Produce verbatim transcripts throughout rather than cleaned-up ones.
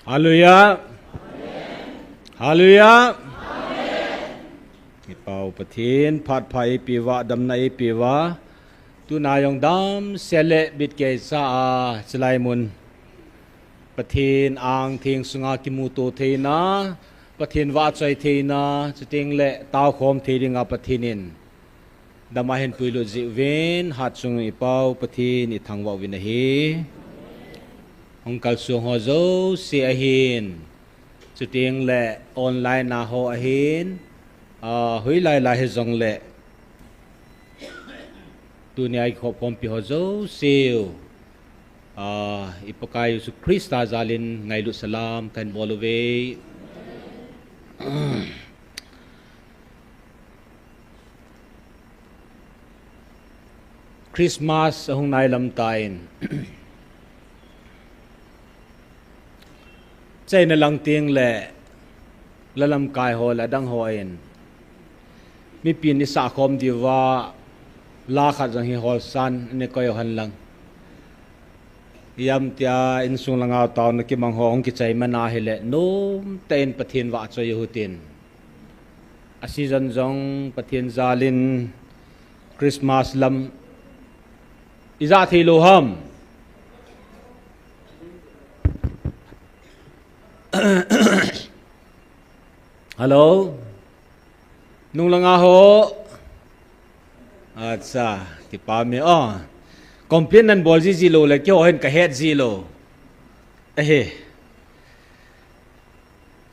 Hallelujah. Hallelujah. Amen. I Pau Pathen, phat pha eipeuva, damna eipeuva. Tuna jong damsel le bitkeisa a, chulai mun Pathen angtheng sunga kimuto theina, Pathen vahchoi theina, chuteng le taokhom thei dinga Pathen in dam ahin puilut jeh uvin, hatchunga i Pau Pathen i thangvah uvin ahi. Hung kalsong ho jouse ahin, chuteng le online a ho ahin, ah, hoilai lai hijongle, tunia i khopkhompi ho jouse u, ah, i Pakai Jesu Christa jalin ngailut salam kahin bol uve. Christmas ahung nailam tan, China lang teng le, la lamkai ho le adang hon, mipin i sahkhom diuva, la khat jong hi holsan nei koi u henlang. Ijemtia insung langa taona kimang ho hung kichai man ahile, nomtah in Pathen vahchoi u hitin. A season jong Pathen jalin Christmas lam ija thei lou ham. Hello? Nung langa ho? Acha, kipa me o. Complain nan bol jiji lou le, keiho hin kahet ji lou. Ahi.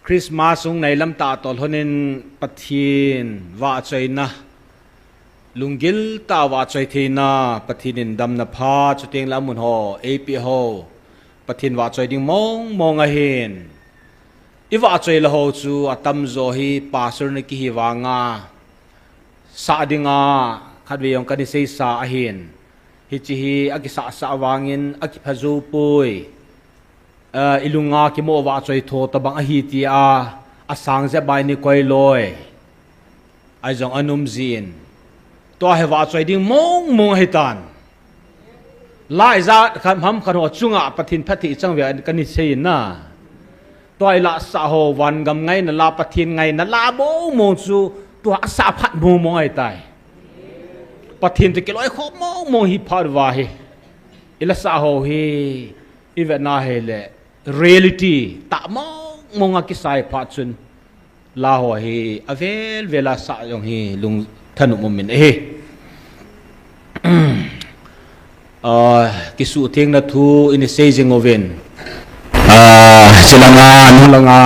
Christmas hung nailam tah toh lhonin Pathen vahchoina, lunggil tah vahchoi theina, Pathen in damna pha, chuteng le amun ho eipeh ho, Pathen vahchoi ding mong mong ahin. I vahchoi la ho chu atamjo hi pastor na kihi vanga, sah dinga khatvei jong kana seisa ahin. Hiche hi akisahsah vangin akipha jou poi. Ah, i lunga kimo vahchoi tho tabang ahi tia, asang jep a nei koi loi. Ahi jong anom jin. Tua hi vahchoi ding mong mong ahitan. La ijat khat ham khat ho chunga Pathen phatthei ichang uve kana sei in a. Tua i la sah ho, van gam ngaina la, Pathen ngaina la mong mong chu, tua asah phat mong mong ahitai. Pathen toh kiloikhom mong mong hi phat uva hi. I la sah ho hi, i vetna hile, reality tah mong mong a kisai phat chun, la ho hi avel vel a sah jong hi lungthanop um in ahi. Ah, kisuhthengna thu inei sei jing uvin. Ah, chulanga, nung langa,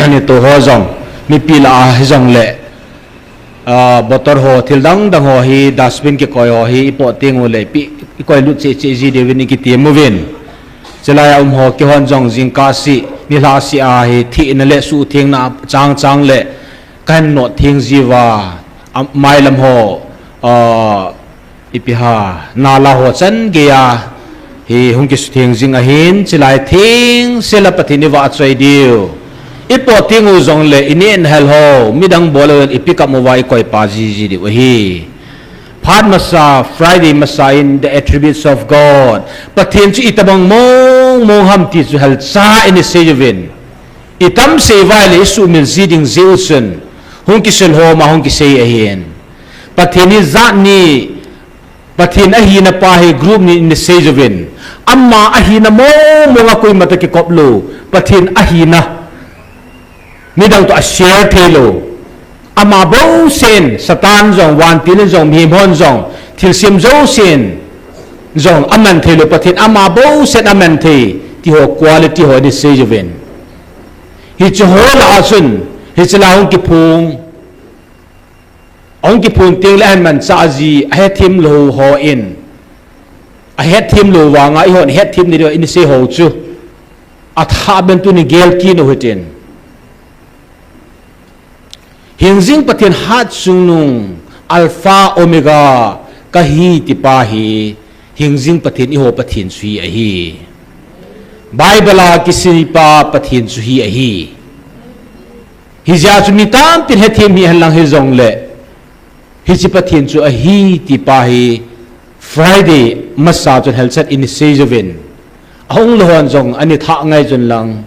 ani to ho jong, mipi lah a hijongle, ah, bottle ho, thil dang dang ho hi, dustbin kikoi ho hi, i pot teng ule, pi, i koi lut cheh cheh ji diuvin i kitem uvin. Chulai a um ho, keihon jong jingkah seh, nilhah seh a hi, thina le suhthengna chang chang le, kahin not theng jiuva, a, mailam ho, ah, ipi ham, nala ho chan geiya, hi hung kisuhtheng jing ahin, chulai thengsel a Pathen i vahchoi diu. I pot teng u jongle, i neh hel ho, midang bol uvin i pick up uva i koipa jiji diu ahi. Phat masa, Friday masa in the attributes of God. Pathen chu itobang mong mong ham ti chu helcha inei sei uvin. I tamsei uva le i suhmil ji ding jeh u chun, hung kisil ho ma hung kisei ahin. Pathen hi jat ni, Pathen ahina pa hi group ni inei sei uvin. Ama ahina mong mong a koima toh kikop lou, Pathen ahina midang toh a share thei lou. Ama bou sen, Satan jong, vantil in jong, mihem hon jong, thilsem jousen jong aman thei lou, Pathen ama bou sen aman thei, ti ho quality ho inei sei uvin. Hiche ho lah a chun, hiche la hung kiphong, ahung kiphong teng le ahin manchah ji, ahethem lou hon, ahethem lou vanga, eihon hethem ni diu inei sei ho chu, athah ben tuni gel kit u hitin. Hingjing Pathen hatchungnung Alpha Omega kahi tipa hi, hingjing Pathen eiho Pathen chu hi ahi. Bible a kiseipa Pathen chu hi ahi. Hijeh a chu mi tampin hethem hi henlang hijongle, hiche Pathen chu ahi tipa hi Friday masa chun helchat inei sei uvin. Ahung lou hon jong anei thah ngai chun lang.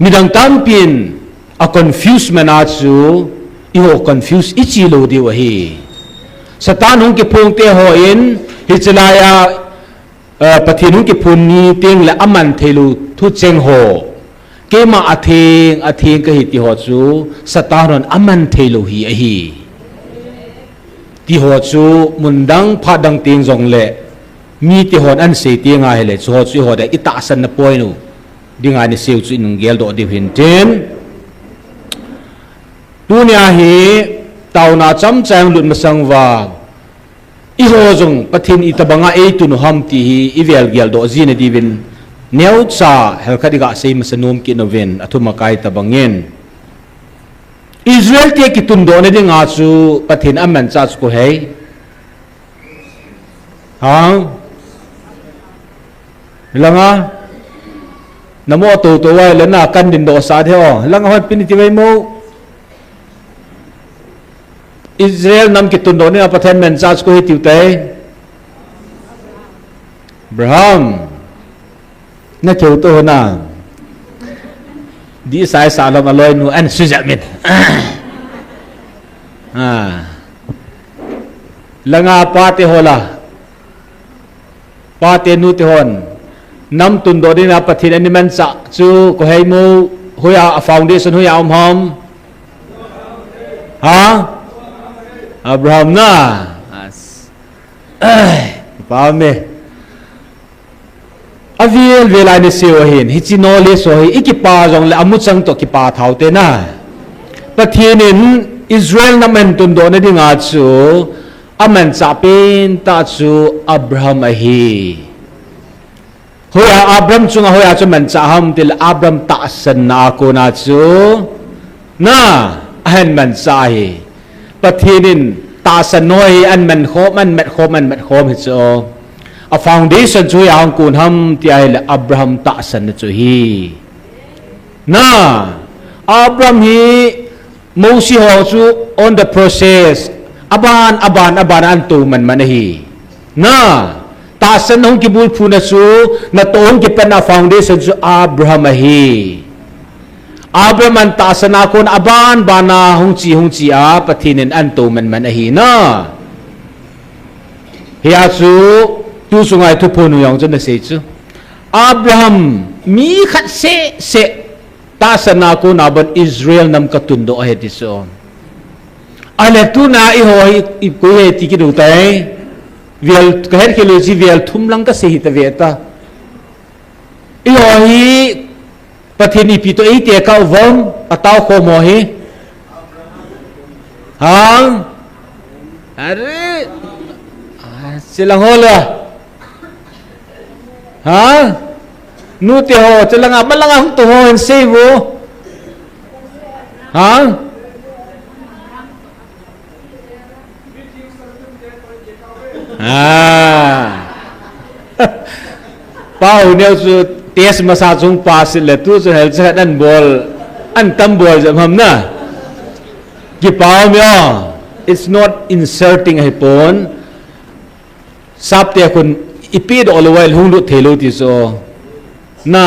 Midang tampin a confuse man a chu, eiho confuse ichi lou diu ahi. Satan hung kiphong te hon, hiche laiya, eh, Pathen hung kiphong ni teng le aman thei lou thucheng ho. Keima atheng, atheng kahi ti ho chu, Satan hon aman thei lou hi ahi. Ti ho chu, mun dang phat dang teng jong le, mi ti hon an sei teng ahile, chu ho chu eiho dia itahsan na poi nu. Dinga ni seu chu inung geldoh diu hin tin. Tunia hi taona chomcha lut masang uva, eiho jong Pathen itobanga eitun u ham ti hi ivel geldoh jing na diuvin neocha helkhat iga sei masa nom kit uvin athum akai tobangin. Israel te kitundoh na dinga chu Pathen amanchah chu koi ham? Hang? Langa? Namo to to vai le na kan din doh sa the o. Langa hon pini ti vai mo. Israel nam kitundoh ni a Pathen manchah chu koi ham tiu tai. Abraham. Na keu to na. Di sai sa lom aloi nu an su ja min. Ah. Langa pa te ho la. Pa te nu te hon. Nam tundoh ding a Pathen ani manchah chu koi ham, hoiya a foundation hoiya um ham. Ha? Abraham na. As. Ai, pa me. Avel vel a ni seu ahin, hichi no le so hi, ikipa jong le amuchang to kipa thau te na. Pathen in Israel nam ahin tundoh na dinga chu, amanchah pen tah chu Abraham ahi. Hoiya Abraham chunga hoiya chu manchah ham ti le Abraham tahsan na a kona chu, na, ahin manchah ahi. Pathen in tahsan noi an man khom, an mat khom, an mat khom hi chu. A foundation chu hoiya hung kon ham ti ahile Abraham tahsan na chu hi. Na, Abraham hi Mose ho chu on the process. Aban, aban, aban an to man man ahi. Na, tahsan hung kibulphu na chu, na to hung kipan a foundation chu Abraham ahi. Abraham an tahsan a kon aban bana hung chi hung chi a Pathen in an to man man ahi na. Hia chu tu sungai thuphon u jong chu na sei chu. Abraham mi khat seh seh tahsan a kon a ban Israel nam ka tundoh ahi ti chu. Ale tuna eiho hi i koi hi ti kit u tai. Vel ka het kei lou chi vel thum lang ka sei hi ta ve ta. Eiho hi Pathen ipi to eite ka u vang, a tao khom ho hi. Hang? Are. Ah, silang ho la. Ha? Nu te ho, silang a, malang a hung to ho hin sei vo. Ha? Ah. Pau neo chu test masa chung pass le tu chu hel chat an bol, an tam bol jam ham na. Kipau mi o. It's not insulting ahi pon. Sap te khun ipi doh lou vai hung lut thei lou ti chu. Na.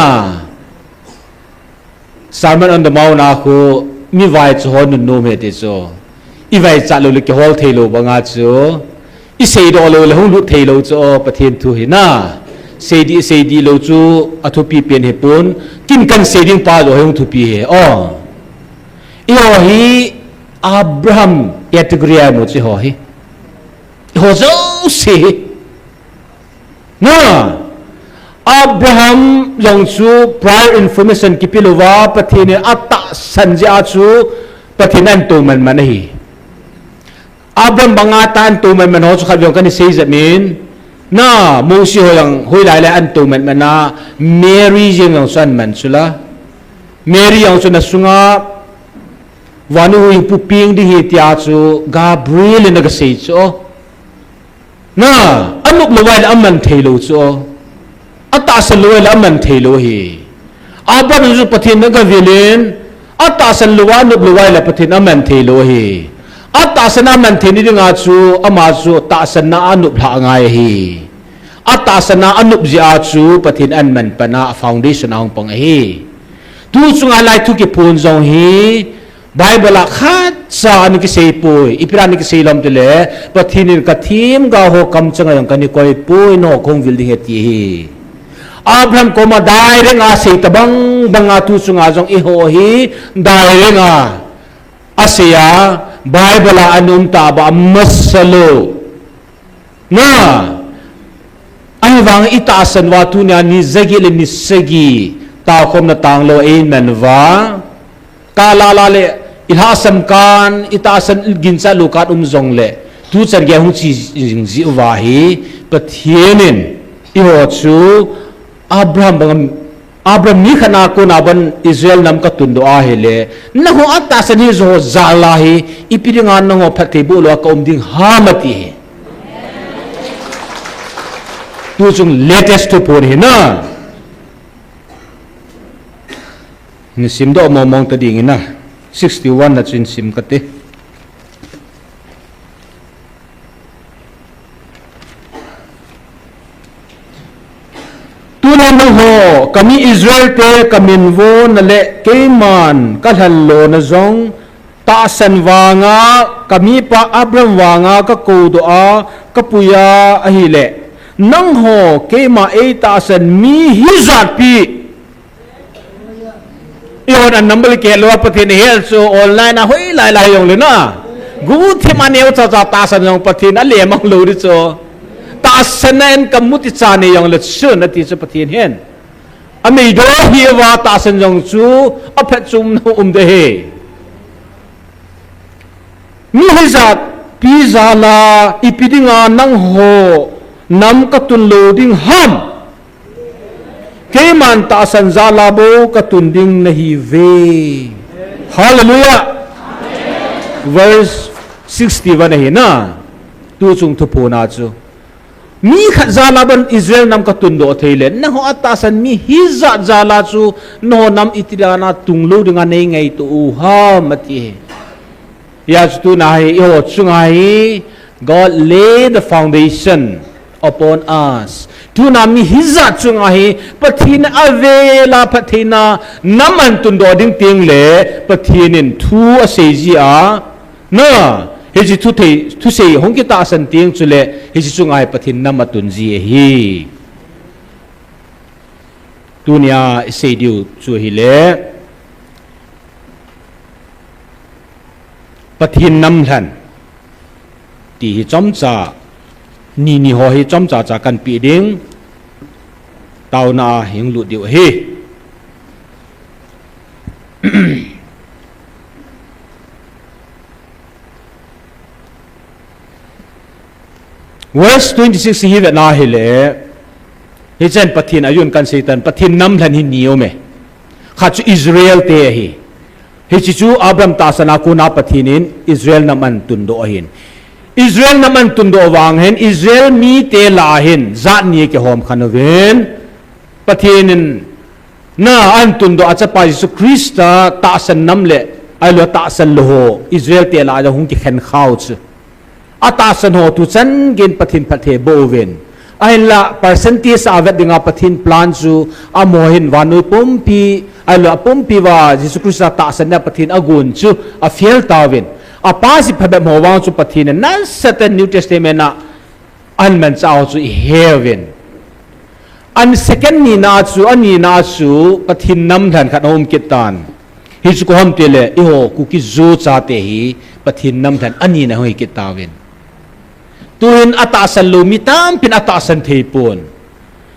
Sermon on the Mount a khu mi vaicha ho nunnom ahi ti chu. I vaicha lou le kihol thei lou banga chu. I seidoh lou le hung lut thei lou chu, o, Pathen thu hi na. Seidih, seidih lou chu athupi pen hi pon. Kin kan sei ding pa lou hi hung thupi hi. O. Eiho hi Abraham category a mu chu eiho hi. Eiho jouse hi. Na, Abraham jong chu prior information kipe louva, Pathen in atahsan jeh a chu Pathen in an to man man ahi. Abraham banga ta an to man man ho chu khat vei jong kana sei jep in. Na, Mose ho jong hoilai lai an to man man a, Mary jeng jong chu an man chu la. Mary jong chu na sunga vannoi huhhingpu peng ding ahi tia chu Gabriel in aga sei chu. Na, anop lou vai le aman thei lou chu. Atahsan lou vai le aman thei lou ahi. Abraham chu Pathen in aga vil in, atahsan lou va anop lou vai le Pathen aman thei lou ahi. Atahsan aman thei ni dinga chu, ama chu tahsan na anop lhah ngai ahi. Atahsan a anop jeh a chu Pathen in an man pan a foundation a hung pang ahi. Tu chunga lai thu kiphon jong hi Bible a khatcha ana kisei poi. Ipi a ana kisei lom tile, Pathen in ka themgao ho kamcheng a jong kana koi poi, nangho kahung vil ding ahi ati hi. Abraham koma direct a asei tabang banga tu chunga jong eiho hi direct a asei a, Bible a ana um taba amasa lou. Na, ahivang itahsan uva tunia ni jaget le ni sagi taokhomna tang lou eiman uva. Kalala le ilhahsam kan, itahsan ginchat lou kan um jongle, tuchan gei hung che jing jiuva hi Pathen in eiho chu Abraham bang Abraham mi khat a kona ban Israel nam katundoh ahile, nangho atahsan hi jo jal a hi, ipi dinga nangho phatthei boh lou a kaum ding ham ati hi. Tu chung latest thuphon hi na. Ni simdoh mong mong ta ding ina. Sixty-one na chun sim kate. Tuna nangho, kami Israel te kaminvona le keiman kalhanlona jong, tahsan vanga, kamipa Abraham vanga kakoudoh a, kapuiya ahile, nangho, keima eitahsan mi hijatpi. Eihon a number keh lou a Pathen hel chu online a hoilai lai jongle na. Guhthim a neocha cha tahsan jong Pathen alemang lou di chu. Tahsan na en kamuti cha nei jongle chun ati chu Pathen hin. Ameidoh hiuva tahsan jong chu aphatchomna um de hi. Mi hijatpi jal a ipi dinga nangho nam katun lou ding ham. Keiman tahsan jal a bou katun ding nahiuve. Hallelujah. Verse sixty-one ahi na. Tu chung thuphon a chu. Mi khat jal a ban Israel nam katundoh theile, nangho atahsan mi hijat jal a chu, nangho nam iti dinga tung lou dinga neingaito u ham ati hi. Hia chu tuna hi, eiho chunga hi, God lay the foundation upon us. Tuna mi hijat chunga hi, Pathen in avel a phattheina nam ahin tundoh ding tengle, Pathen in thu asei ji a, na, hiche thu thei, thusei hung kitahsan teng chule, hiche chunga hi Pathen nam atun ji ahi. Tunia isei diu chu ahile, Pathen nam lhen ti hi chomcha, ni ni ho hi chomcha cha kahin pe ding, taona a hung lut diu ahi. Verse twenty-six hi vetna hile, hichan Pathen a jun kan seitan, Pathen nam lhen hi ni aume. Khat chu Israel te ahi. Hiche chu Abraham tahsan a kona Pathen in Israel nam ahin tundoh ahin. Israel nam ahin tundoh vang hin, Israel mite lah a hin, jat ni kihom khen uvin. Pathen in na ahin tundoh a chapa Jesu Christa tahsan nam le, ahilou tahsan lou ho, Israel te lah a hung kikhen khau chu. Atahsan ho tuchan geiyin Pathen phatthei aboh uvin. Ahinla percentage a vet dinga Pathen plan chu amaho hin vannoi pumpi, ahilou apumpi uva Jesu Christa tahsan a Pathen agon chu afel tauvin. Apa ji phabep ho vang chu Pathen in nasatah in New Testament a ahin manchah ho chu ihe uvin. An second nina chu, anina chu, Pathen nam lhen khat aum kit tan. Hichu koi ham tile, eiho Kuki Zo chate hi, Pathen nam lhen anina hung hi kit tauvin. Tuhin atahsan lou mi tampin atahsan thei pon.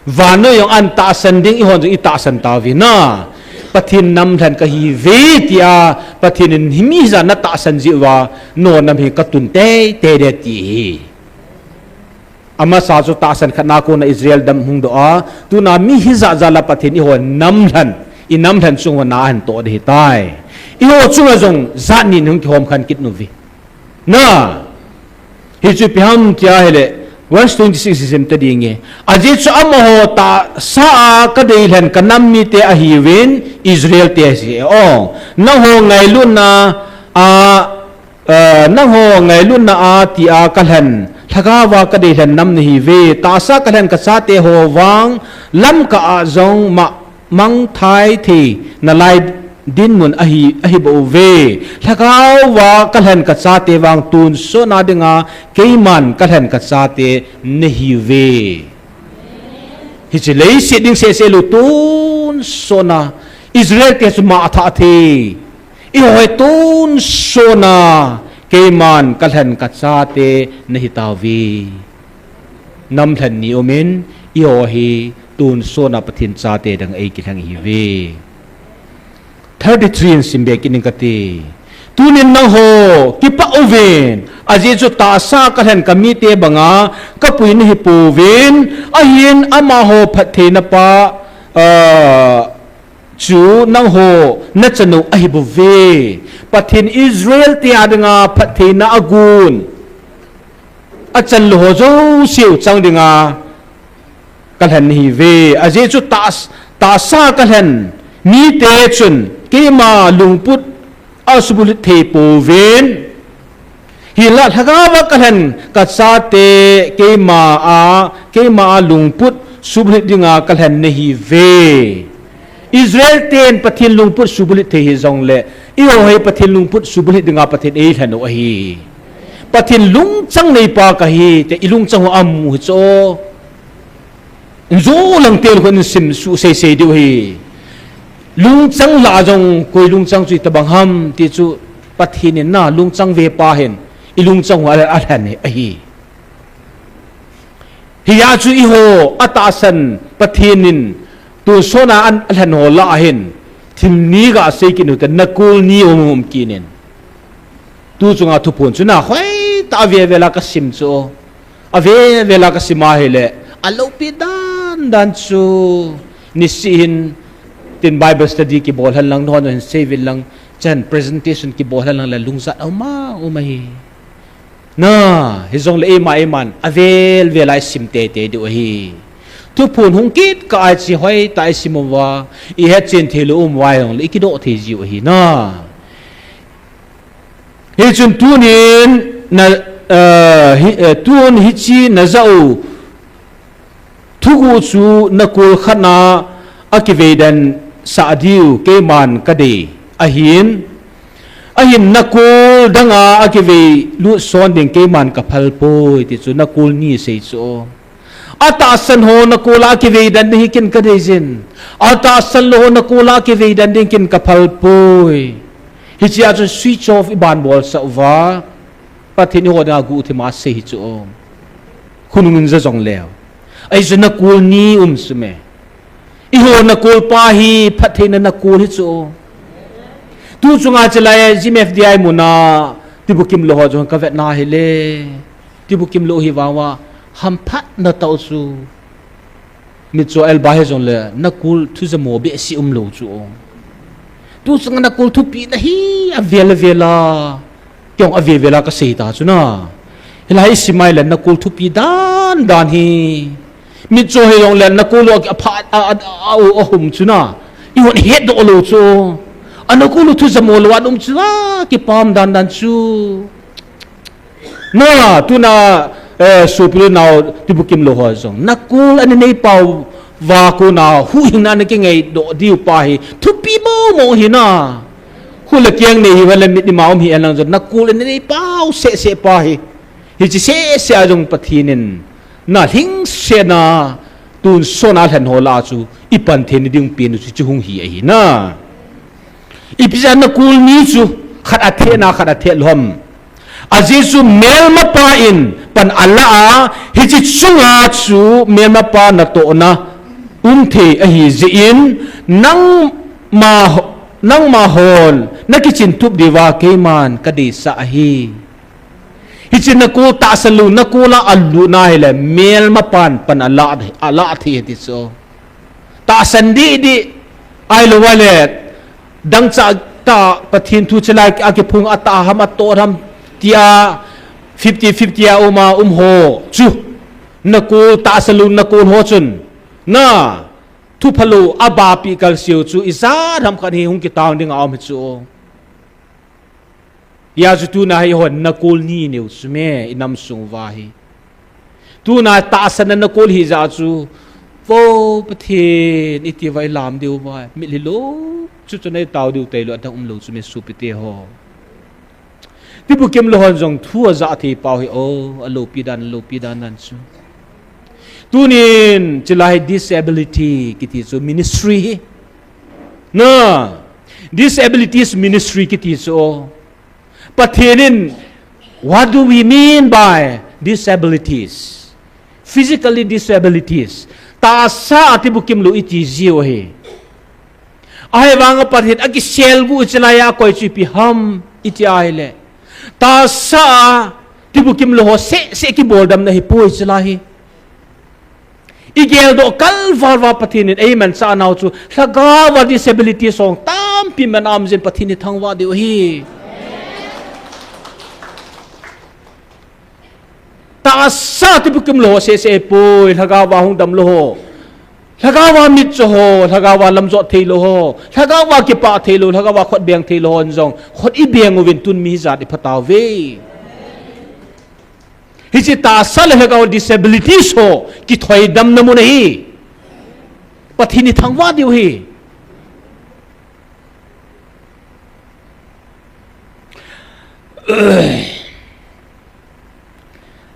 Vannoi jong ahin tahsan ding, eihon jong itahsan tauve na. Pathen nam lhen kahiuve tia, Pathen in hi mi hijat natahsan jiuva, nangho nam hi katun teitei ding ti hi. Amasa chu tahsan khat na kona Israel nam hung doh a, tuna mi hijat jal a Pathen eiho nam lhen, inam lhen chung uva na ahin toh ding ahitai. Eiho chunga jong jat ni hung kihom khen kit nauve. Na, hichu ipi ham tia ahile, verse twenty-six hi sim ta ding e. Ajeh chu amaho tahsa a kadei lhen kanam mite ahiuvin Israel te ahi. O, nangho ngailutna a, Eh, nangho ngailutna a tia kalhen, lhagao a kadei lhen nam nahiuve, tahsa kalhen kachate ho vang, lamkah a jong ma, mangthai thei nalai dinmun ahi, ahi bouve. Lhagao va kalhen kachate vang tonsot na dinga keiman kalhen kachate nahiuve. Hiche leiset ding sese lou tonsot na Israel te chu mangthah thei. Eiho hi tonsot na keiman kalhen kachate nahitauve. Namlhen ni umin, eiho hi tonsot na Pathen chate dang eikilheng ihiuve. Thirty-three in simbe kit ning kate. Tunin nangho kipah uvin, ajeh chu tahsa kalhen kamite banga kapui nahipouvin, ahin amaho phattheina pa, ah, chu nangho nachanu ahibouve. Pathen Israel te a dinga phattheina agon, achan lou ho jouseu chang dinga kalhen nahiuve. Ajeh chu tahs-, tahsa kalhen mite chun keima lungput asubulhit thei pouvin. Hinlah lhagao va kalhen kachate keima a, keima a lungput subulhit dinga kalhen nahiuve. Israel ten Pathen lungput subulhit thei hijongle, eiho hi Pathen lungput subulhit dinga Pathen eilhen u ahi. Pathen lungchang neipa kahi, tia ilungchang u amu hi chu. Injo lang tel khun sim suh seisei diu ahi. Lungchang lah jong koi lungchang chu itobang ham ti chu Pathen in na lungchang ve pa hin ilungchang u a, alhen ahi. Hia chu eiho atahsan Pathen in tonsot na an alhen ho lah a hin thil ni gasei kit u te, nakol ni um um kit in. Tu chunga thuphon chu na hoitah a ave ave la kasim chu. Ave ave la kasim ahile, aloupi dan dan chu. Nisih hin tin Bible study kibol hen lang, nahon hin sei uvin lang, chan presentation kibol hen lang le lungjat aum a um ahi. Na, hijongle eima eiman avel vel a isim teitei diu ahi. Thuphon hung kit kah a hiche hoitah a isim uva, ihet chen thei lou um uva hijongle ikidoh thei jiu ahi na. Hichun tunin na, eh, hi, eh, tun hiche najah u thuguh chu nakol khat na akivei den sah diu keiman kadei ahin, ahin nakol dang a akivei lut son ding keiman kaphal poi, ti chu nakol ni sei chu. Atahsan ho nakol a kivei den ding hi ken kadei jin. Atahsan lou ho nakol a kivei den ding ken kaphal poi. Hichea chu switch off iban bolsah uva, Pathen eiho dinga guhthima asei hi chu. Khonung in ja jongleu. Ahi chu nakol ni um chu me. Eiho nakol pa hi phattheina nakol hi chu. Tu chunga chelai G M F D I muna tibukim lou ho jong kavetna hile. Tibukim lou hi vang uva, hamphatna tah u chu. Mitcho a elba hijongle, nakol thu jamo behseh umlou chu. Tu chunga nakol thupina hi avel avel a. Kei jong avel avel a kasei ta chu na. Hilai isim a hile nakol thupi dan dan hi. Mitcho hijongle nakol u apha a, a, a, a, ahum chu na. Eihon ihetdoh lou chu. Anakol u thu jamo lou a um chu na. Kipah dan dan chu. Na, tuna, eh, sopi le nao tibukim lou ho jong. Nakol ana nei pau va kona huhhingna ana kingaidoh diu pa hi thupi mong mong hi na. Khu le keng nei hiuva le mit ima um hi alang jong. Nakol ana nei pau seh seh pa hi. Hiche seh seh a jong Pathen in na lhingsetna tonsot na lhen ho lah a chu ipan thei na ding pen u chu chu hung hi ahi na. Ipi jeh a nakol ni chu khat athehna khat atheh lou ham. Ajeh chu melmapa in pan ala a, hiche chunga chu melmapa natohna um thei ahi jeh in nangma, nangma hon nakichin tup diuva keiman kadeisah ahi. Hiche nakol tahsan lou, nakol a alut na hile melmapan pan ala, ala thei ti chu. Tahsan dih dih, ahilou le, dangchah tah Pathen thu chelai a kiphung a tah ham a toh ham, tia fifty fifty a um a um ho chu. Nakol tahsan lou, nakol ho chun. Na, thu phalou, abahpi kalseu chu, ijat ham khat hi hung kitang ding a um hi chu. Hia chu tuna hi hon nakol ni neu chu me, inam sung uva hi. Tuna tahsan a nakol hi jeh chu, Po Pathen, iti vai lam diu vai. Mitlhi lou chu chu nei tao diu tailou, adang umlou chu mi sopite ho. Tibukim lou hon jong thu aja thei pau hi, o, aloupi dan, aloupi dan dan chu. Tunin, chilai disability kiti chu ministry hi. Na, disabilities ministry kiti chu. Pathen in, what do we mean by disabilities? Physically disabilities. Tahsa a tibukim lou iti jiu hi. Ahivanga Pathen akisel gu chilai a koi chu ipi ham iti ahile. Tahsa a tibukim lou ho seh seh kiboldamna hi poi chilai hi. Igel doh kalval va Pathen in eimanchah nau chu lhagao va disability song tampi man aum jin Pathen ithangvah diu hi. Tahsa tibukim lou ho seh seh poi, lhagao va hung dam lou ho. Lhagao va mitcho ho, lhagao va lamjot thei lou ho. Lhagao va kipah thei lou, lhagao va khut beng thei lou hon jong. Khut ibeng uvin tun mi jat iphatauve. Hiche tahsa le lhagao disability ho kithoidamna mun ahi. Pathen ithangvah diu hi.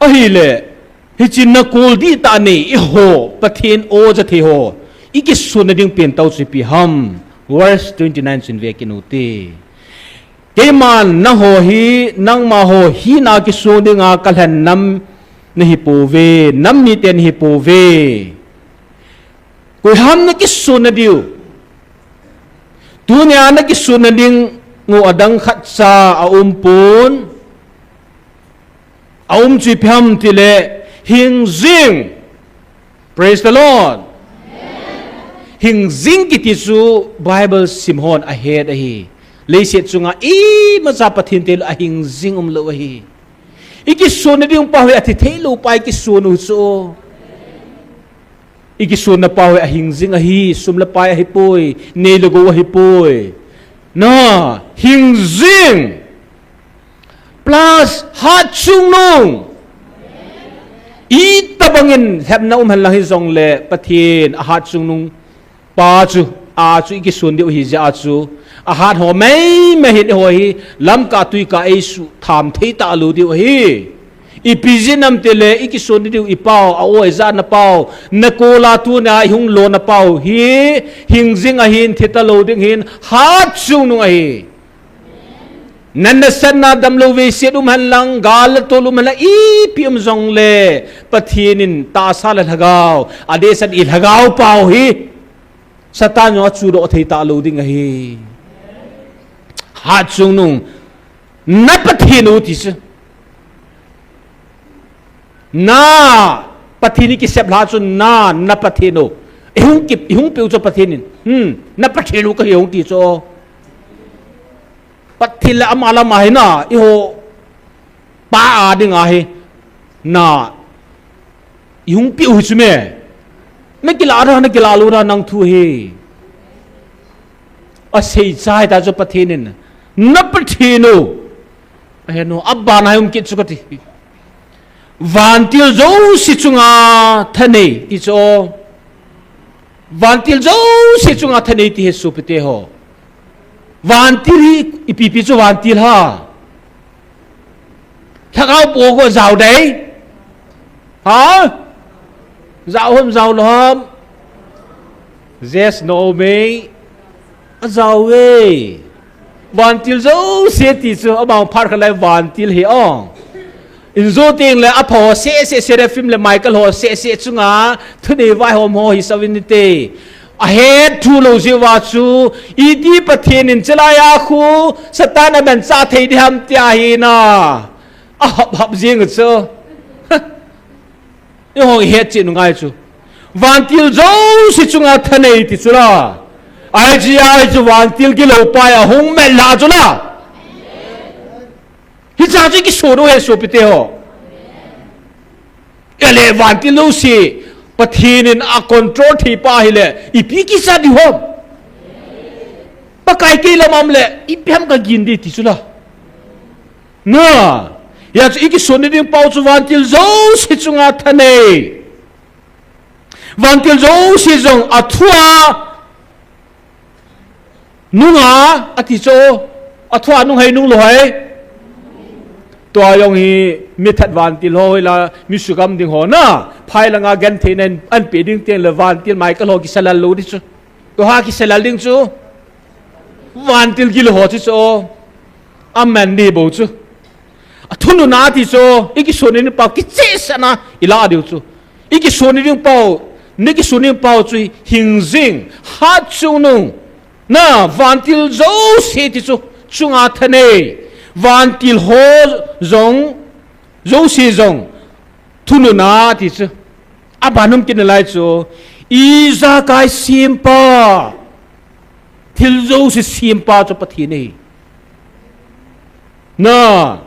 Ahile, hiche nakol dihtah nei eiho, Pathen o jathei ho. Ikisonna ding pentah chu ipi ham. Verse twenty nine chun ve kit u hite. Keiman nangho hi, nangma ho hina kisong dinga kalhen nam nahi pouve, nam mite nahi pouve. Koiham nakisonna diu. Tunia nakisonna ding ngu adang khatcha aumpon. Aum chu ipi ham tile hingjing. Praise the Lord. Hingjing kiti chu Bible sim hon ahet ahi. Leiset chunga imacha Pathen tilou a hingjing umlou ahi. Ikisonna ding pa hi athi theilou pa ikison u chu. Ikisonna pa hi ahingjing ahi, sum le pai ahipoi, nei le gou ahipoi. Na, hingjing. Plus, hatchungnung. Itobangin lhepna um henlang hijongle, Pathen ahatchungnung pa chu, a chu ikison diu ahi jeh a chu. Ahat ho meimei hin eiho hi, lamkah tuikah eisutham thei talou diu ahi. Ipi jeh ham tile, ikison diu ipau, a-o ijatna pau, nakola tunia ihung lona pau hi, hingjing ahin, thi talou ding hin, hatchungnung ahi. Nana sanna damlou veiset um henlang, gal le tol um henlang, ipi um jongle, Pathen in tahsa le lhagao, adehset ilhagao pau hi, Satan jong achudoh thei talou ding ahi. Hatchungnung, na Pathen u ti chu. Na, Pathen in ikisep lha chu na, na Pathen u. Ihung kip, ihung peu chu Pathen in. Hmm, na Pathen u kahi hung ti chu. Pathen le ama le ama hi na, eiho pa a dinga hi. Na, ihung peu hi chu me. Nakilah ra, nakilah lou ra nang thu hi. Asei chai ta chu Pathen in. Na Pathen u. Ahin, abana hi um kit chu kati. Vantil jouse chunga thanei ti chu. Vantil jouse chunga thanei ti hi sopite ho. Vantil hi ipi ipi chu vantil ham. Lhagao po ko jao dei. Ha? Jao ham, jao lou ham. Yes, no, me. Ajao ve. Vantil jouse ti chu, amang phat khat lai vantil hi ong. Injo teng le apha ho seh seh, Seraphim le Michael ho seh seh chunga, thunei vaihom ho hi sovin nate. Ahet thu lou jeh uva chu, iti Pathen in chilai a khu, Satan amanchah thei ding ham tia hi na. Ahap hap jing chu. Eiho ihet cheh u ngai chu. Vantil jouse chunga thanei ti chu la. Ahi jeh a chu vantil gilou pa ahung met lha chu la. Hicha chu ikison u ahi sopite ho. Ele vantil jouse Pathen in acontrol thei pa hile, ipi kisa ding ham. Pakai kei lam a um le, ipi ham kagin ding ti chu la. Na, hia chu ikison ding pau chu vantil jouse chunga thanei. Vantil jouse jong athua nunga ati chu, athua nung hai nung lou hai. Tua jong hi mithat vantil ho hila, mi sugam ding ho na, phai langa genthei nan an pe ding teng le vantil Michael ho kisalal lou di chu. Tua ha kisalal ding chu. Vantil gil ho chu chu. Amen di bo chu. Athunun a ti chu, i kisun ni ding pau kichehsahna i la diu chu. I kisun ni ding pau, ni kisun ni ding pau chu hing jing, hat chungnung. Na, vantil jouse ti chu, chunga thanei. Vantil ho jong, jouse jong, thunun a ti chu. Abanum kin lai chu, ijakai sempa. Thil jouse sempa chu Pathen ahi. Na,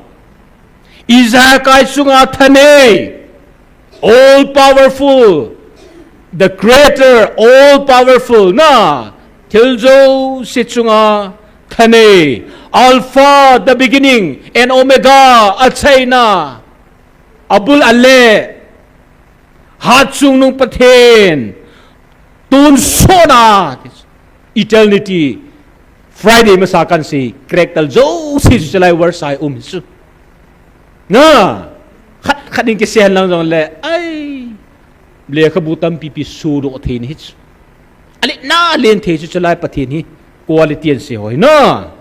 ijakai chunga thanei, all powerful, the creator, all powerful, na, thil jouse chunga thanei, Alpha, the beginning, and Omega, achaina, abul ale, hat chungnung Pathen, tonsotna, eternity, Friday masa kan sei, character jouse chu chalai verse a um chu. Na, khat khat in kisei lang jong le, ai, lekhabu tampi pi sudoh thei ni hi chu. Alen na alen thei chu chalai Pathen hi, quality an sei ho hi na.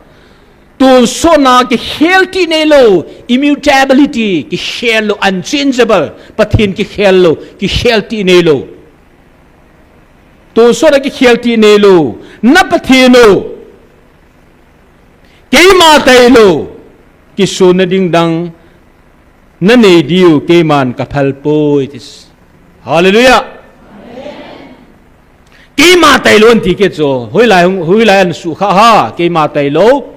Tonsotna kikhel ti neilou, immutability, kikhel lou, unchangeable, Pathen kikhel lou, kikhel ti neilou. Tonsotna kikhel ti neilou, na Pathen u, keima tailou, kisunna ding dang, na nei diu, keiman kaphal poi, ti chu. Hallelujah. Keima tailou an ti kit chu, hoilai, hoilai an sukha ha, keima tailou,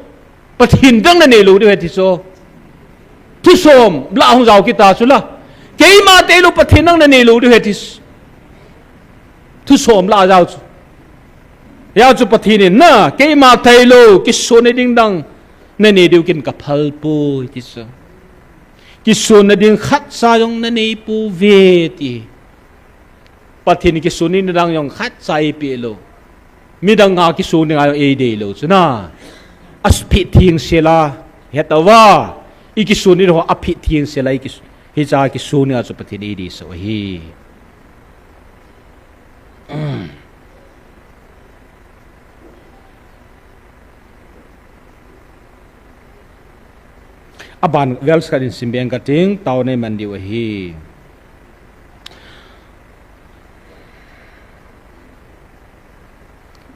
Pathen dang na neilou diu ahi ti chu. Thusom lah hung jao kit ta chu la. Keima tailou Pathen dang na neilou diu ahi ti chu. Thusom lah jao chu. Hijeh chu Pathen in na, keima tailou, kisunna ding dang, na nei diu kin kaphal poi ti chu. Kisunna ding khatcha jong na nei pouve ti. Pathen in kisunna ding dang jong khatcha eipeh lou. Midang a kisunna ding a jong eidei lou chu na. Aphi theng sela, hetauva. I kisunna ding ho aphi theng sela, i kis-, hicha kisunna ding a chu Pathen in eidei sah u ahi. Aban verse khat in simbe inge kating, tao nei man diu ahi.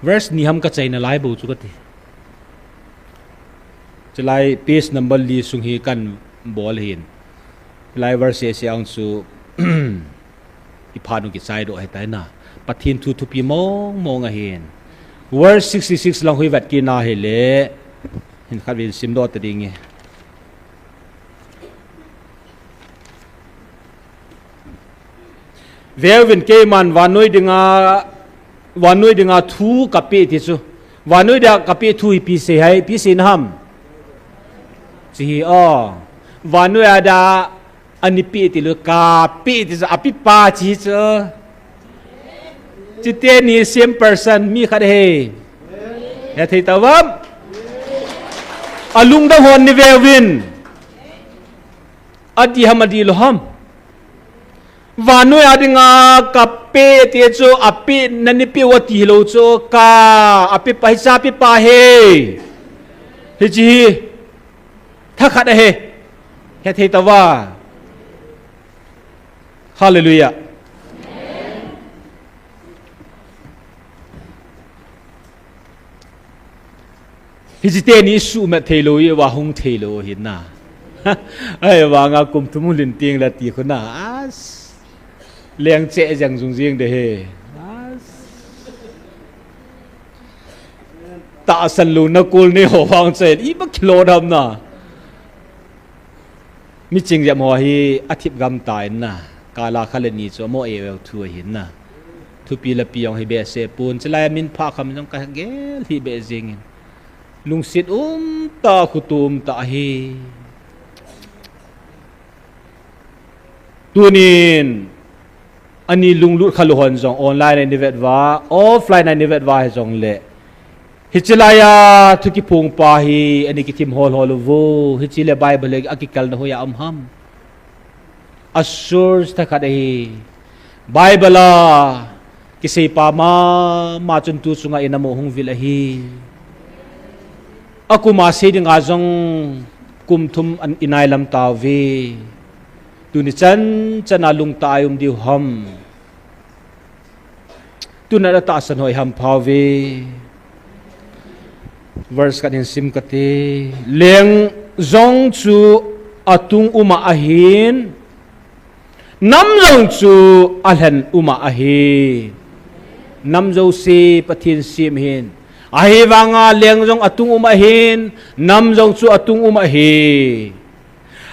Verse ni ham kachaina lai bou chu kati. Chulai page number li sung hi kan bol hin. Chulai verse sese ang chu i phat u kichai doh ahitai na. Pathen thu thupi mong mong ahin. Verse sixty-six lang hi vet kit na hile. Hin khat vin sim doh ta ding e. Veuvin, keiman vannoi dinga, vannoi dinga thu kapeh ti chu. Vannoi dinga kapeh thu hi ipi sei ham, ipi sei na ham. Chi hi o. Vannoi a dinga ana peh ti lou, kapeh ti chu, apepa chi chu. Chuteni same person, mi khat ahi. Hethei tauvem. Alungdong hon nei veuvin. Adih ham, adih lou ham. Vannoi a dinga kapeh ti chu, apeh, nana peh u ati lou chu, ka, apepa, hicha apepa ahi. Hichi hi thakhat ahi. Hethei tauva. Hallelujah. Hichi teni suhmat thei lou, i va hung thei lou hin na. Ahivanga kum thum hung lhin teng le ti khu na. As. Leng cheh jeng jung jeng de he. As. Tahsan lou na kol nei ho vang chen. I ba kilo dam na. Mi ching jep ho hi athip gam ta in na, kala kha le ni chu amo e veu thu ahin na. Thupi lapi jong hi behseh pon, chulai a min pha kham jong ka gel hi beh jing in. Lungset um ta, khutu um ta ahi. Tunin, Ani lunglut khalu hon jong online a ni vet uva, offline a ni vet uva hijongle, hiche laiya thu kiphong pa hi ani kithim hol hol uvo. Hiche le Bible hi akikalna hoiya um ham? A source thakhat ahi. Bible a kisei pa mama chun tu chunga ina mo hung vil ahi. Akum a sei dinga jong kum thum an inai lam tauve. Tuni chan chan a lungtah a i um diu ham? Tuna a tahsan hoi ham phauve. Verse khat hin sim kate. Leng jong chu atung uma ahin, nam jong chu alhen uma ahi. Nam jouse Pathen sem hin. Ahivanga leng jong atung uma ahin, nam jong chu atung uma ahi.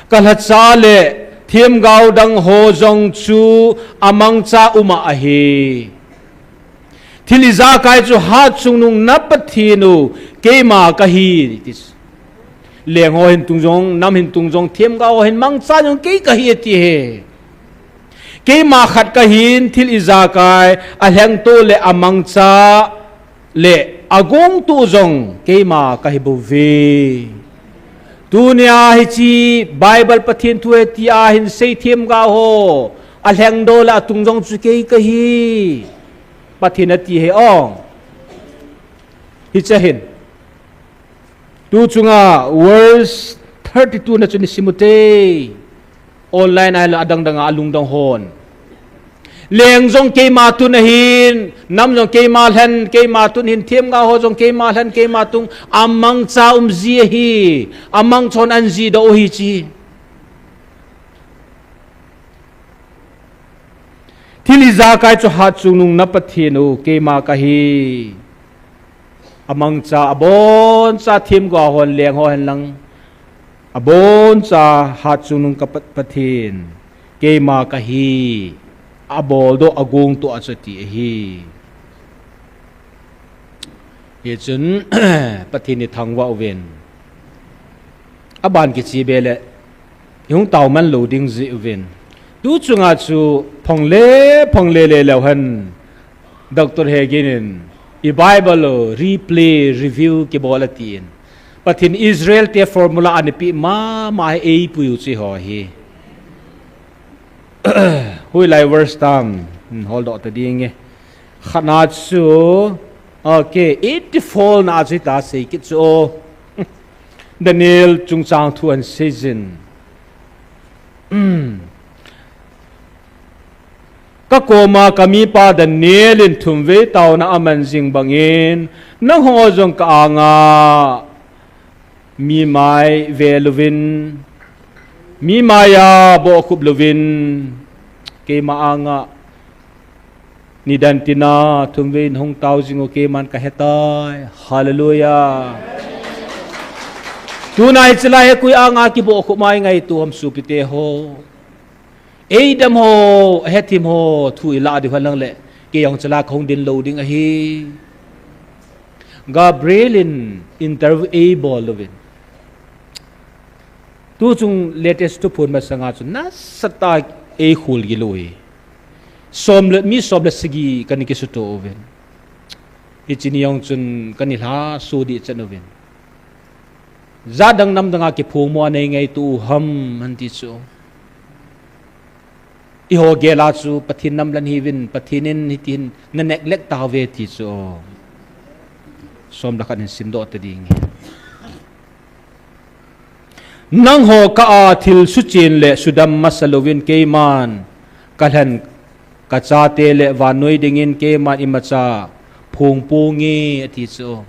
Ka lhacha le themgao dang ho jong chu amangcha uma ahi. Thil ijakai chu Hatchungnung na Pathen u keima kahi, ti. Leng ho hin tung jong, nam hin tung jong, themgao ho hin mangcha jong kei kahi ati e. Keima khat kahin, thil ijakai, alhengto le amangcha le agongto jong keima kahi bouve. Tunia hiche Bible Pathen thu e tia hin sei themgao ho, alhengto le atung jong chu kei kahi, Pathen ati e o. Hiche hin. Tu chunga verse thirty-two na chu ni sim ute. Online a ahilou adang dang a alungdong hon. Leng jong keima tun ahin, nam jong keima lhen, keima tun ahin, themgao ho jong keima lhen, keima tun, amangcha um ji ahi, amangcha hon an ji doh u ahi ti. Thil ijakai chu Hatchungnung na Pathen u keima kahi. Amangcha, aboncha themgao hon leng ho hen lang. Aboncha Hatchungnung ka Pat-, Pathen keima kahi. Abol doh, agongto a chu ati ahi. Hichun Pathen i thangvah uvin. Aban kichi be le, i hung tao man lou ding ji uvin. Tu chunga chu phong le, phong le le leu hen. Doctor Hagin in, i Bible u replay, review kibol atin. Pathen Israel te formula ana pe mama hi eipui u chu eiho hi. Hoilai verse tam, hmm, hol doh ta ding e. Khatna chu, okay, eighty-four na chu ta sei kit chu. Daniel chungchang thu ahin sei jin. Ka koma ka mipa Daniel in thumvei taona aman jing bangin, nangho jong ka anga mi mai ve louvin, mi maiya bohkhup louvin, keima anga nidan tina thumvei in hung tao jing u keiman ka hetai. Hallelujah. Tuna hiche lai hi koi anga kibohkhup mai ngai tu ham sopite ho. Eidam ho, hethim ho, thu ilah diu hen lang le, kei jong hiche lai kahung din lou ding ahi. Gabriel in interview eibol louvin. Tu chung latest thuphon masanga chu nasatah a eikhol gil u hi. Som le, mi som le sagi kana kisuto uvin. Hiche ni jong chun kana lhaso dih chan uvin. Jat dang nam dang a kiphong mo anei ngaito u ham, ahin ti chu. Eiho gel a chu Pathen nam lhen hiuvin, Pathen in hitin na neglect tauve ti chu. Som le khat hin sim doh ta ding e. Nangho kah a thil suchen le sudam masa louvin keiman ka lhen ka chate le vannoi dingin keiman imacha phong ponge ati chu.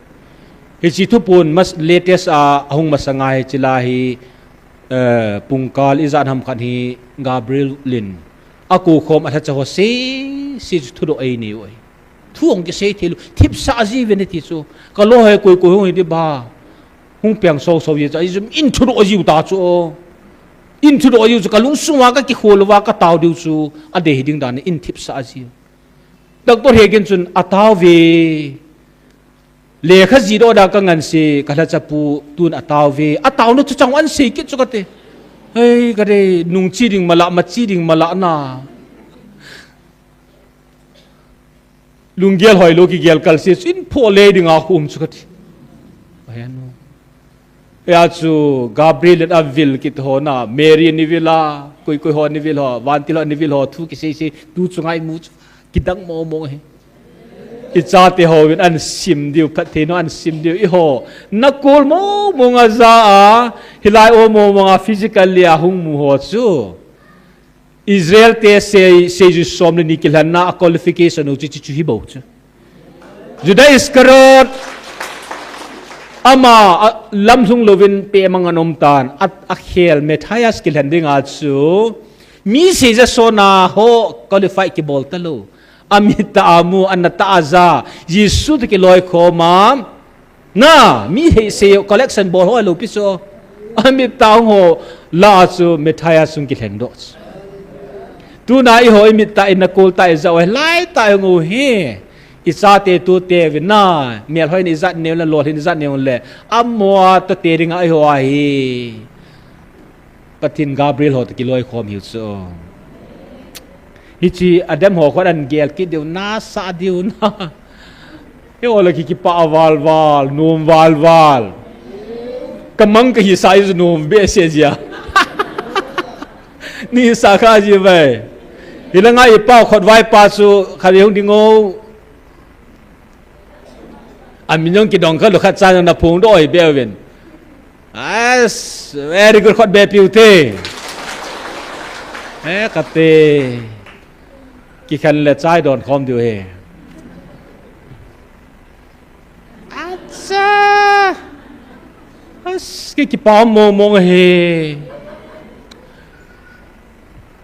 Hiche thuphon mas-, latest a ahung masanga hiche lai hi, eh, pungkal ijat ham khat hi Gabriel in akou khom alhacha ho sese chu thudoh einei u ahi. Thu hung kisei thei lou, thipsah jiuvin ati chu. Ka lo he koi koi hung hi di ba. Hung peng so so ji chu, ahi jong in thudoh jiu ta chu. In thudoh jiu chu, ka lungsung uva ka kikhol uva ka tao diu chu, adei hi ding dan in thipsah jiu. Doctor Hagin chun atao ve. Lekha ji doh da ka ngansi, ka lhacha pu tun atao ve. Ataona chu chang an sei kit chu kate. Hei, kate, nung chi ding mala, ma chi ding mala na. Lunggel hoilou kigel kalse chu in pho le dinga khum chu kati. Ayan. Ya chu Gabriel in avil kit ho na, Mary in ivil a, koi koi ho in ivil ho, vantil ho in ivil ho, thu kisei sei, tu chunga imu chu kidang mong mong hi. Ichate hon asim diu, phattheina asim diu, eiho. Nakol mong mong a ja a, hilai o mong mong a physically ahung mu ho chu. Israel te sei, seijui som le ni kilhenna a qualification u chu, chu, chu hi bou chu. Judas Iscariot ama, a, lamlhung louvin pemang anom tan, a, akhel Matthias kilhen dinga chu, mi seija sona ho qualify kibol talou. Amit tah a mu, anatah a ja, Jesu toh kiloikhom a, na, mi hei sei collection bol ho lou pi chu. Amit tah a hung ho lah a chu Matthias hung kilheng doh chu. Tuna eiho imit tah in nakol tah ija u, lai tah a hung u hi. Ichate tute uvin na, melhoiyin ijat neo le, lolhin ijat neo le, amaho tate dinga eiho ahi. Pathen Gabriel ho toh kiloikhom hiu chu. Hiche Adam ho khut an gel kit diu, nasa diu na. Eiho le ki, kipah val val, nom val val. Kamang kahisah hi chu nom behseh jia. Nisa kha ji ve. Hilanga ipa khotvaipa chu khatvei hung ding o. Amin jong kidong kha lou khat chan jong naphongdoh oi be uvin. As, very good, khut be piu te. Eh, kate. Kikhen le chai don khom diu he. Acha. As, ki, kipah mong mong he.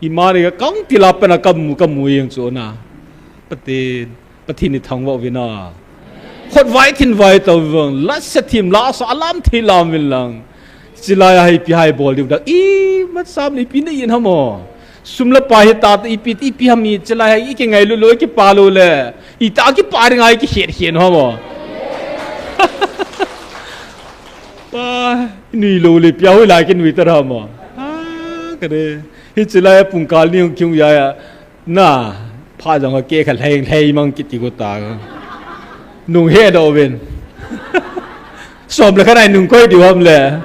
Ima ni ka kang tila pena kamu, kamu jeng chu na. Pathen, Pathen ithangvah uvin a. Khotvai thinvai tao vang, lasa thim lasa alam thei lam vin lang. Chilai a hi ipi hai bol diu da. Imasam ni ipi nei in ham o. Sum le pai hi tata ipi, ipi ham i chilai a hi ikingailu lou, ikipah lou le. Ita kipah ding a hi kikhen khen ham o. Pa, nui lou le ipi a hoilai kinui ta ham o. Ha, kade. Hiche lai a pungkal ni hung kihung jai a, na, phat jong a kei kha lhei, lhei mang kiti ko ta. Nung hedoh uvin. Som le khat a nung koi diu ham le.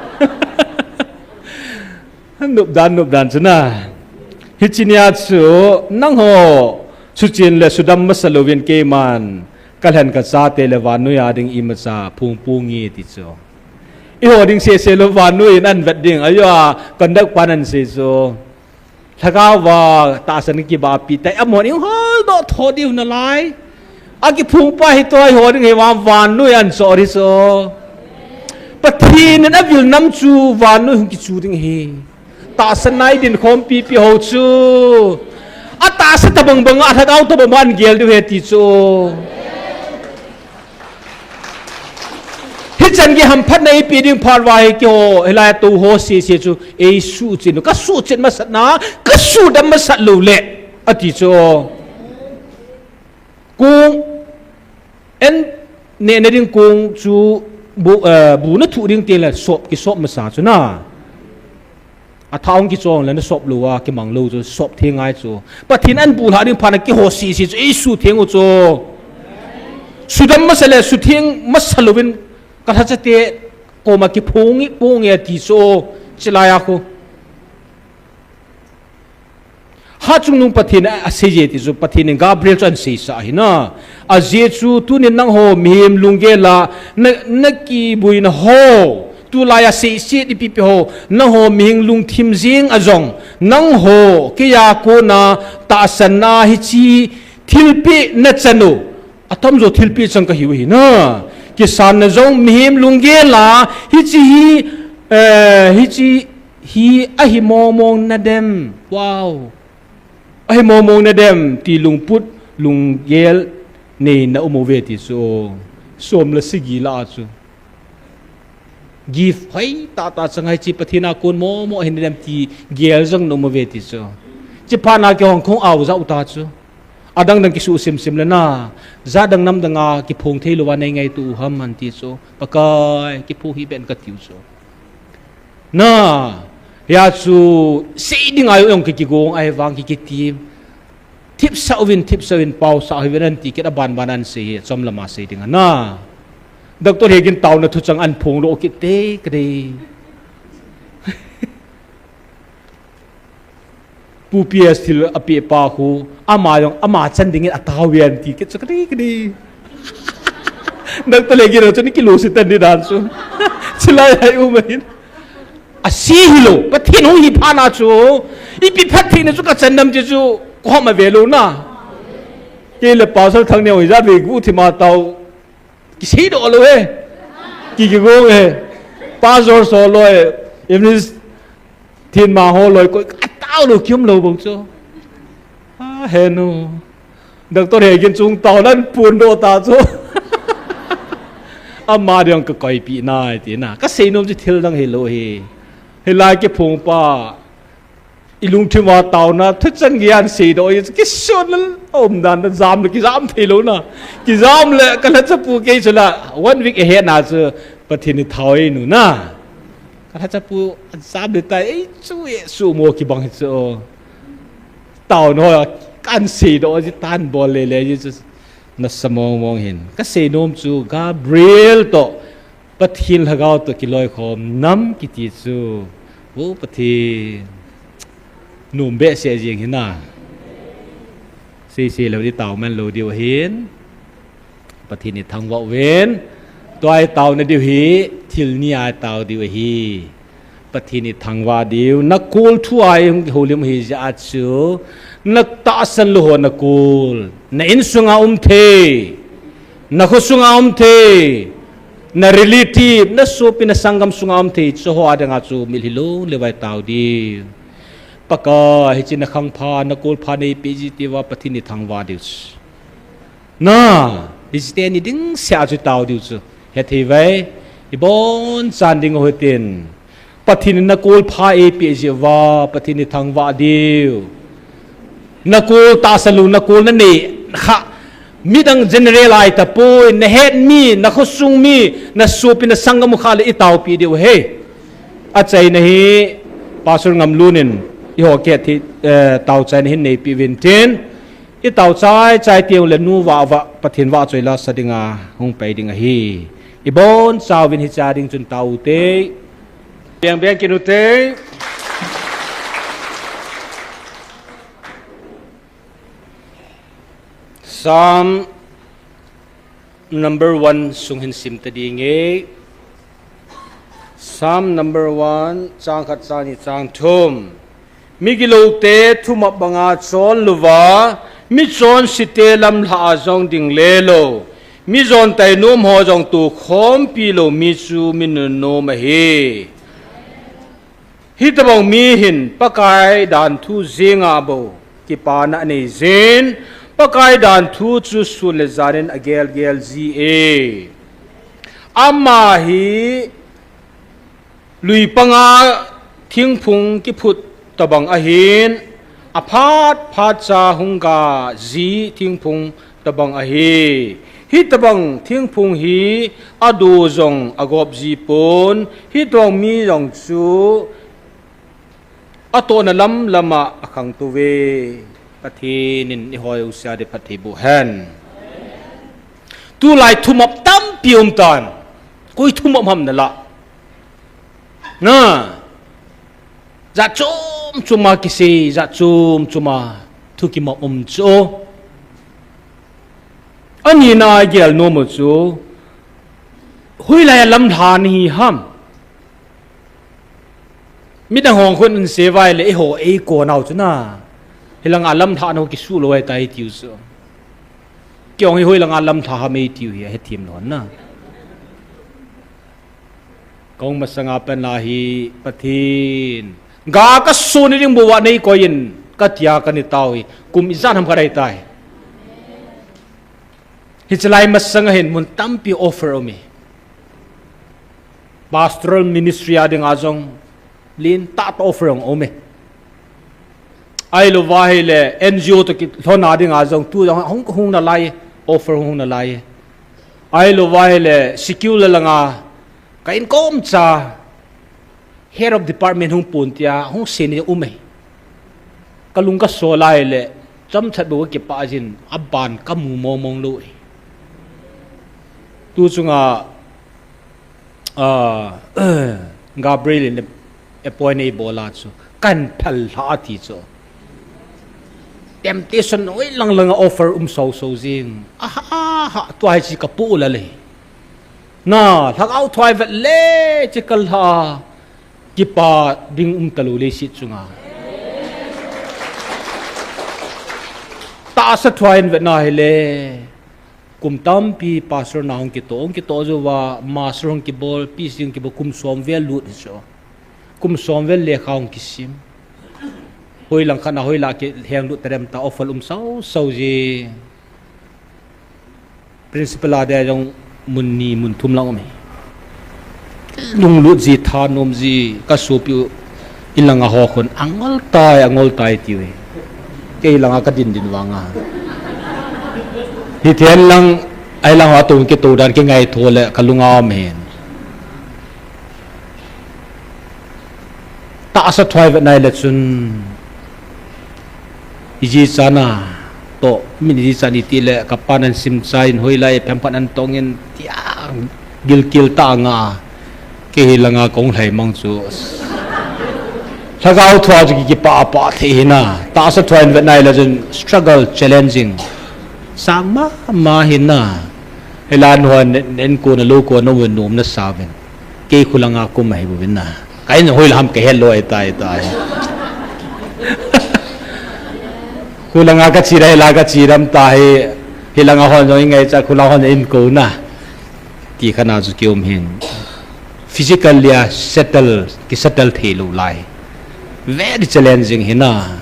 Nop dan, nop dan chu na. Hiche nia chu, nangho, suchen le sudam masa louvin keiman, kalhen kachate le vannoi a ding imacha phungphung nge ti chu. Eiho ding sese lou vannoi in ahin vet ding. Ajo a, conduct pan ahin sei chu. Lhagao va tahsan kibahpi tai, amahon eiho holdoh tho diu nalai. Akiphung pa hi toh eiho ding hi vang vannoi ahin cho ri cho. Pathen in avil nam chu vannoi hung kichu ding hi. Tahsan nai din khom pipi ho chu. Atahsa tabang bang a lhagao tabang bang ahin gel diu he ti chu. Hichan gei hamphatna eipeh ding phat uva hi keiho, hilai a tou ho sese chu, eisuhchet u, kasuhchet masat na, kasudam masat lou le, ati chu. Kong, en, neh, neh ding kong chu, bu, eh, bu nathuh ding teng le sop, kisop masa chu na. Atha hung kichong le nasop lou a, kimang lou chu, sop theng ngai chu. Pathen ahin bulhah ding phat na keiho sese chu, eisuhtheng u chu. Sudam masa le, suhtheng masa louvin, kalhachate koma kiphong nge, phong nge ati chu, chilai a khu. Hatchungnung Pathen in asei je ti chu, Pathen in Gabriel chu ahin seisah ahi na. Ajeh chu tunin nangho mihem lunggel a na, nakibuina ho, tulai a seiset ipi ipi ho, nangho mihing lungthim jeng a jong, nangho keiya kona tahsanna hiche thilpeh nachan u. Atamjo thilpeh chang kahiu ahi na. Kisanna jong mihem lunggel a, hiche hi, eh, hiche hi ahi mong mong nadem. Wow. Ahi mong mong nadem, ti lungput, lunggel neina um uve ti chu. Som le sagi lah a chu. Gift hoi tah tah chang hiche Pathen a kon mong mong ahi nadem ti gel jong na um uve ti chu. Chuphat na keiho khong aojat u ta chu. Adang dang kisuh sim sim le na. Jat dang nam dang a kiphong thei lou va nei ngaito u ham ahin ti chu. Pakai, kiphong hih beh in kati u chu. Na, hia chu, sei ding ahi jong ki, kigong ahi vang ki, kitim. Thipsah uvin, thipsah uvin, pausah uvin, anti kit a banban ahin sei hi, chomlam a sei ding ana. Doctor Hegin taona thuchang ahin phongdoh kit te, kadei. Pu P S thil apeh pa khu, ama jong, ama chan dingin atao ve anti kit chu kadei, kadei. Doctor Hegin chu ni kilo si tan di dan chu. Chilai ai u mai. Ase hilou, Pathen hung hi phat na chu, ipi phattheina chu kachan nam ti chu, kahom ave lou na. Kei le Pastor Thangneo hi jat ve gu thima tao, kiseidoh lou he. Ki kigong he. Pastor so loi, Evangelist Thinma ho loi, koi katao lou kium lou bou chu. A, he nu. Doctor Hegin chung taona ahin phongdoh ta chu. Ama ding kakoipeh nai ti na. Kasei nom chu thil dang hilou hi. Hilai kiphong pa. I lungthim a taona thuchang gei ahin seidoh hi chu kisun lal um dan na jam le kijam thei lou na. Kijam le ka lhachapu kei chu la one week ahead na chu Pathen ni thao ei nu na. Ka lhachapu jam le tai ei chu e su mo kibang hi chu. Taona ho kan seidoh ji tan bol le le ji chu nasa mong mong hin. Kasei nom chu Gabriel toh Pathen lhagao toh kiloikhom nam kiti chu. O Pathen. Nom behseh jing hina. Sei sei lou di tao man lou diu ahin. Pathen ithangvah uvin. Tua itao na diu hi, thil ni a itao diu ahi. Pathen ithangvah diu. Na kol thu a ihung kihoulim hi jeh a chu. Na tahsan lou ho na kol. Na insunga um thei. Na khosunga um thei. Na relative, na sopi, na sanggam sunga um thei. Chu ho a dinga chu mitlhi lou le vai tao diu. Pakai, hiche na khangpha, na kolpha neipeh ji tia Pathen ithangvah diu chu. Na, hiche teni ding seh a chu tao diu chu. Hethei vai, ibonchan ding u hitin. Pathen in na kolpha eipeh jeh uva, Pathen ithangvah diu. Na kol tahsan lou, na kol na nei kha. Midang general ahi tapoi, na het mi, na khosung mi, na sopi, na sanggam u kha le itaopeh diu ahi. Achaina hi, Pastor Ngamlun in, eiho kiti, eh, taochaina hin neipeh uvin tin. Itao chai chai teng le nu vah vah, Pathen vahchoi la sa dinga, hung pai ding ahi. Ibonchauvin hiche a ding chun tao u te. Beng beng kit u te. Psalm number one sung hin sim ta ding e. Psalm number one, chang khat, chang ni, chang thum. Migilou te thumop banga chon louva, michonse te lamlha a jong ding lelou, mijontai nom ho jong tokhompi lou mi chu mi nunnom ahi. Hitobang mi hin Pakai danthu jenga bou kipana anei jin, Pakai danthu chu sun le jan in agel gel ji e. Ama hi lui panga thingphung kiphut tobang ahin, aphat phat cha hung ga ji thingphung tobang ahi. Hitobang thingphung hi adu jong agop ji pon, hitobang mi jong chu atohna lam lama akhangtou ve. Pathen in eiho jouse a ding phatthei boh hen. Tulai thumop tampi um tan. Koi thumop ham nala. Na. Jat chom chom a kisei, jat chom chom a thu kimop um chu. Ani na gel nom u chu. Hoilai a lamlha nahi ham. Midang hon khun in sevai le eiho eiko nau chu na. Hilanga lamlha nau kisu lou ahitai tiu chu. Kei hong hi hoilanga lamlha ham eitiu hi ahethem lou na. Kong masanga pen la hi Pathen. Ga kasun ni ding bou a neikoi in katia kani tao hi. Kum ijat ham khat ahitai. Hiche lai masanga hin mun tampi offer um e. Pastoral ministry a dinga jong lentah tah offer jong um e. Ahilouva hile N G O toh kilhon a dinga jong tu jong hung, hung nalai, offer hung, hung nalai. Ahilouva hile secular langa ka income cha head of department hung pon tia hung sei ni um e. Kalung kasol a hile Chomchat bou kipah jin, aban kamu mong mong lou e. Tu chunga, ah, Gabriel in appoint eibol a chu, kahin phal lha ati chu. Temptation hoilang langa offer um sau sau jing. Aha, aha, tua hi chi kapu la le. Na, lhagao thua ivet le, chi kalha. Kipa ding um talou leiset chunga. Tahsa thua in vetna hile. Kum tampi pastor na hung kitoh, hung kitoh jouva, master hung kibol, P C hung kibol, kum som vel lut hi chu. Kum som vel lekha hung kisim. Hoilang khat na hoilang kilheng lut tadem ta offer um sau sau ji. Principal a dia jong mun ni mun thum lang um hi. Lunglut ji, thanom ji, kasopi u, ilanga ho khun, angol tai, angol tai tiu hi. Kei langa kadin din vanga. Hiten lang, ahilang ho tung kitou dan kingaito le, kalunga um hin. Tahsa thua ivet nai le chun, iji chana, to, min iji chan iti le, kapan ahin sim chai in, hoilai, phemphat ahin tong in, tia, gilkel ta nga, kei hilanga kong lhai mang chu. Lhagao thua chu ki, kipa, pa thei hina. Tahsa thua in vet nai le chun, struggle, challenging. Sang ma, ma hina. Hilan hua nen, nen ko na lo ko na wen nom na sa ven. Kei khulanga kum ahi bouvin na. Ka in hoilang ham kahe lou ahi tai tai. Khulanga kachi rai la kachi ram ta hi. Hilanga hon jong ingai cha khulanga hon in ko na. Ti khana chu kium hin. Physically a settle, kisettle thei lou lai. Very challenging hina.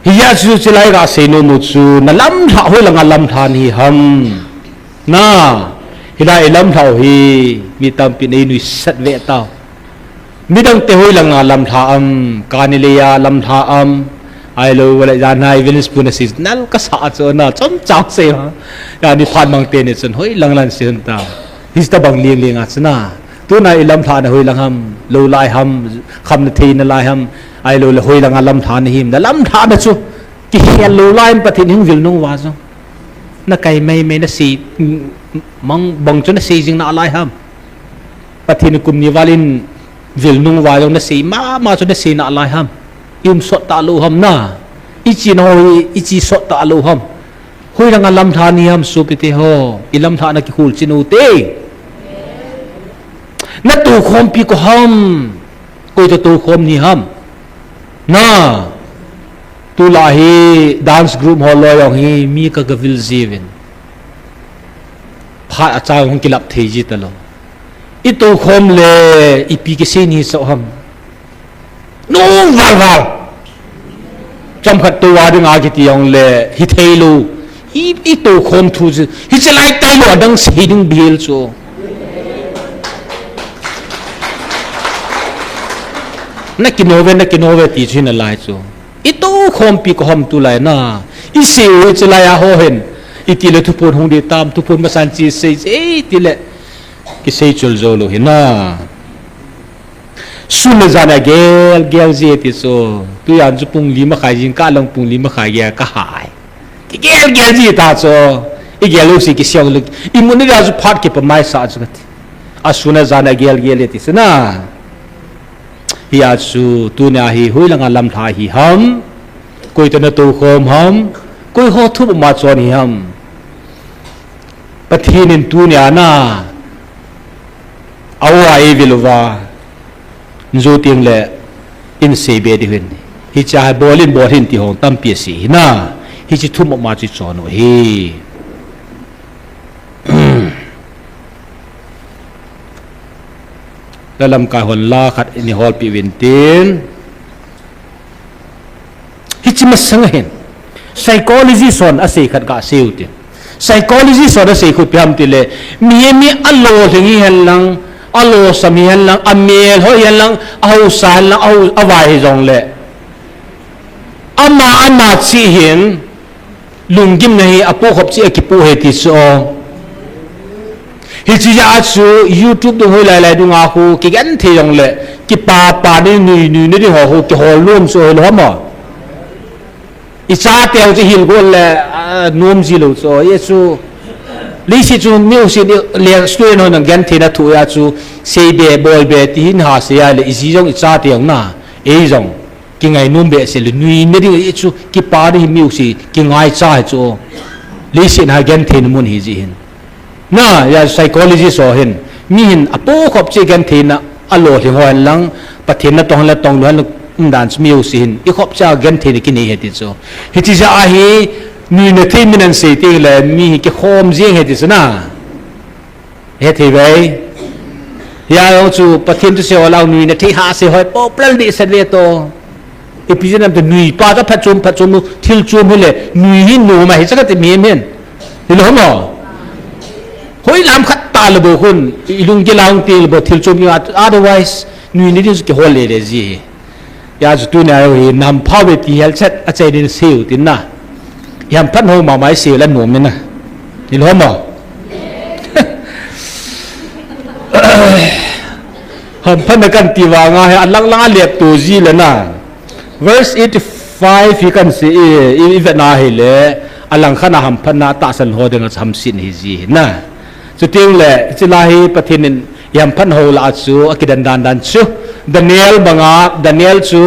Hijeh chun chulai kasei nom u chu, na lamlha, hoilanga lamlha nahi ham. Na, hilai lamlha u hi, mi tampin einuisat ve tau. Midang te hoilanga lamlha am, kani leiya lamlha am, ahilou le jan hai Venus puna si nal kasa chu na, chomcha sei ha. Ya ni phat mang teni chun hoilang lang si ta. Hista bang liang liang a chu na. Tuna ilamlhahna hoilang ham, lou lai ham, khamna theina lai ham, ahilou le hoilanga lamlhahna him, na lamlhahna chu, kikhel lou lai in Pathen hung vil nung uva jong. Na kai mai mai na sei, mang bang chu na sei jing nalai ham. Pathen kum ni val in vil nung uva jong na sei, mama chu na sei nalai ham. I um sot talou ham na. I chi na ho hi, i chi sot talou ham. Hoilanga lamlha nahi ham sopite ho, ilamlhahna kikhol chin u te. Na toukhompi koi ham, koi toh toukhom nahi ham. Na, tulai hi dance group ho loi jong hi mi ka gavil jiuvin. Phat acha hung kilap thei ji talou. I toukhom le ipi kisei nahi sah ham. Nung val val. Chomkhat tou a dinga kiti jong le hithei lou. I, i toukhom thu chu. Hiche lai tailou adang sei ding bel chu. Na kino ve, na kino ve ti chu hina lai chu. I toukhompi koi ham tulai na. I sei u hiche lai a ho hin. Iti le thuphon hung ding tam, thuphon masan chi sei, sei ti le. Kisei chul jou lou hina. Sun le jan a gel, gel ji ti chu. Tujan chu pung li makhai jingkah lang pung li makhai gel kahai. Kigel gel ji ta chu. I gel lou si kisei lou. I mun ni ga chu phat kipa mai sa chu kati. A sun a jan a gel gel ti chu na. Hijeh chun tunia hi hoilanga lamlha hi ham. Koi toh na toukhom ham. Koi ho thup ma chon hi ham. Pathen in tunia na, awa eivil uva, njo teng le, in sei be ding hin. Hiche hi bol in bol hih in ti hong tampi asei hina. Hiche thup ma chu chon u hi. La lamkai hon la khat in holpi uvin tin. Hiche masang hin. Psychology son asei khat kasei u tin. Psychology son asei khu ipi ham tile. Mi, mi alolhing hihen lang. Alosam hihen lang. Amel hoi hihen lang. Ahaosa hihen lang. Ahao, avai hijong le. Ama, ama chi hin. Lunggimna hi apoh khop chi akipoh e ti chu. Hiche jeh a chu YouTube dung hoi lai lai dunga khu kigenthei jongle, kipa pa ni nui nui ni ding ho khu kihol nom chu hoi lou ham. I chate ho chu hil gol le, ah, nom ji lou chu, ye chu. Leiset chu music le student ho nang gentheina thu a chu, sei be, bol be, ti hin ha sei a le, i ji jong i chate jong na, ei jong. Kingai nom behseh le, nui na ding i chu, kipa ding hi music, kingaicha hi chu. Leiset ha gentheina mun hi ji hin. Na, ya psychologist ho hin, mi hin apoh khop cheh gentheina, alolhing ho hen lang, Pathen natong hen lang, tong lou hen lang, um dan chu music hin, i khop cheh gentheina kinei ahi ti chu. Hiche jeh a hi, nui na thei min an sei teng le, mi hi kikhom jeng ahi ti chu na. Hethei ve. Hia jong chu Pathen thusei ho lah nui na thei ha sei ho popular dehset ve to. Ipi jeh ham itile nui pa chu phatchom, phatchom, thil chom hile nui hi nom ahi chu kati mi hin. Hilou mo. Hoi lam khat tah le bou khun, i lunggil a hung teng le bou thil chom hi, otherwise nui na ding chu kihol le le ji. Hia chu tunia hi nam pha ve ti hel chet a chai din sei u tin na. I hamphat ho mama i sei u la nom in na. Hilou mo. Hamphatna kan ti vang a hi alang lang a lep to ji le na. Verse eighty-five hi kan sei i, i, i vet na hile, alang khat a hamphatna tahsan ho ding a hamset hi ji hi na. Chuteng le, hiche lai hi Pathen in i hamphat ho lah a chu, akidan dan dan chu. Daniel banga, Daniel chu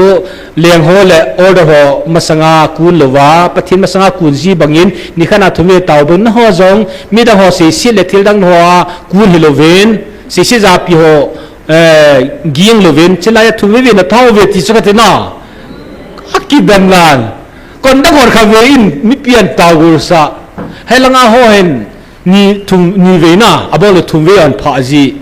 leng ho le order ho masanga kun louva, Pathen masanga kun ji bangin, nikhat a thum vei tao bang na ho jong, midang ho seiset le thil dang ho a kun hi louvin, seiset japi ho, eh, ging louvin, hiche lai a thum vei vei na tao ve ti chu kati na. Akidan dan. Kon dang hon kha ve in, mipi an tao gol sa. Hei langa ho hin, ni thum, ni vei na, abol le thum vei an pha ji.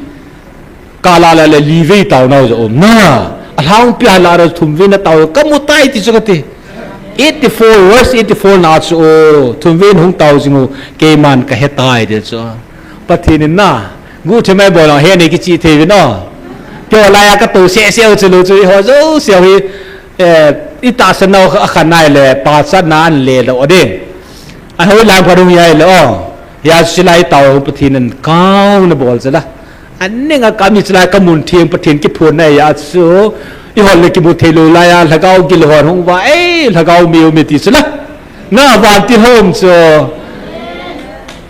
Kala la le li vei tao nau jo um na. Alhangpi a la ro thum vei na tao ka mu tai ti chu kati. Eighty-four, verse eighty-four na chu o, thum vei hung tao jing u, keiman ka he tai ti chu. Pathen in na, gu the mai bol he nei kichi thei vin o. Teo lai a ka to se se u chu lou chu i ho jo se hi, eh, i tahsan nau a khan nai le, pachatna an le lou ding. A hoi lang pa dung yai le o. Hia chu lai tao Pathen in kau na bol chu la. An ning a ka mi chu lai ka mun theng Pathen kiphonna a chu. I hol le kimu thei lou lai a, lhagao gil hon hung va, ei, lhagao meu me ti chu la. Na van ti hom chu.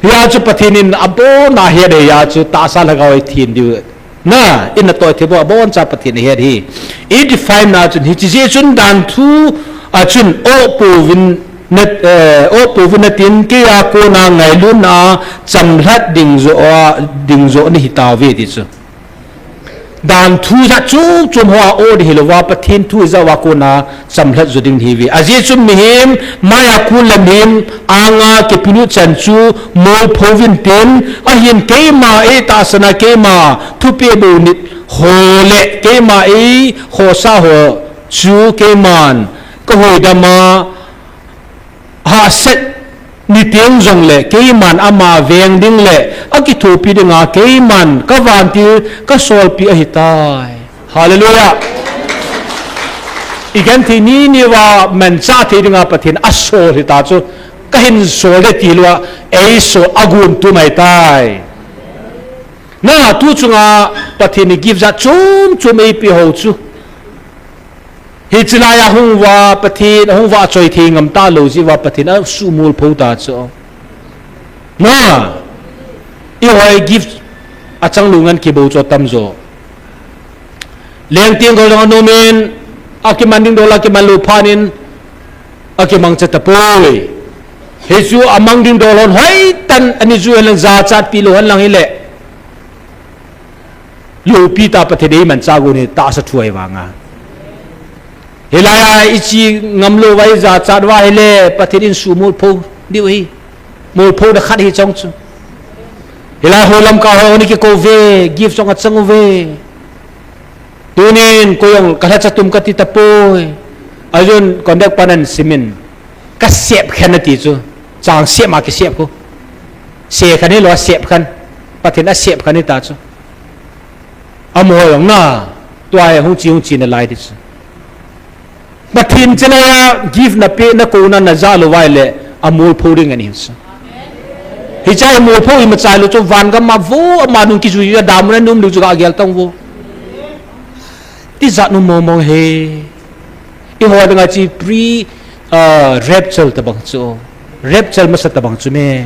Hia chu Pathen in abon a he de hia chu tahsa lhagao i thin diu. Na, i na toi thei bou, abon cha Pathen ahet hi. I define na chun, hiche jeh chun dan thu a chun, o pouvin na, eh, o pouvin na tin, kei a kona ngailutna chamlhat ding jo a, ding jo na hi tauve ti chu. Dan thu jat chom chom ho a o ding hi louva, Pathen thu jat a kona chamlhat jo ding hi ve. Ajeh chu mihem, maiya kun le mihem, anga kipelut chan chu, molpho uvin tin, ahin keima ei tahsan a keima, thupeh bou nit ho le, keima ei khohsah ho chu, keiman, ka hoidam a, hahsat ni teng jong le, keiman ama veng ding le, akithopi dinga, keiman, ka vantil, ka solpi ahitai. Hallelujah. I genthei nini uva manchah thei dinga Pathen asol hita chu, ka hin sol de ti lou a, ei sol a gun tu mai tai. Na tu chunga Pathen in gift jat chom chom eipe ho chu. Hiche lai a hung uva Pathen, hung uva choi thei ngam talou jeh uva Pathen asuhmolpho ta chu. Na, i hoi gift achang lou ngen kibou chu tam jo. Leng teng kol jong anom in, akiman ding dol akiman lou phat in, akimangcha tapoi. Hichu amang ding dol hon hoitah in ani ju hen lang jachat pi lou hen lang hile. Loupi ta Pathen in eimanchah gon hi tahsa thu ahi vanga. Hilai a i chi ngam lou uva i jachat uva hile Pathen in suhmolpho diu ahi. Molphona khat hi chong chu. Hilai ho Lamka ho ni kikou ve, gift chong achang uve. Tunin koi jong ka lhacha tum kati tapoi. Ajun conduct pan an simin. Ka sep khen ati chu. Chang sep ma kisep khu. Se khen hilou a sep khen. Pathen asep khen hita chu. Amaho jong na, tua hi hung chi hung chi nalai ti chu. Pathen chilai a gift napeh na kouna naja lou uva ahile, amolpho ding ahi chu. Hiche hi molpho ima chai lou chu van gam a vo ama nung kijui a dam na num lou chu ga gel tang vo. Tijat nu mong mong he. Eiho dinga chi pre, ah, rapture tabang chu. Rapture masa tabang chu me.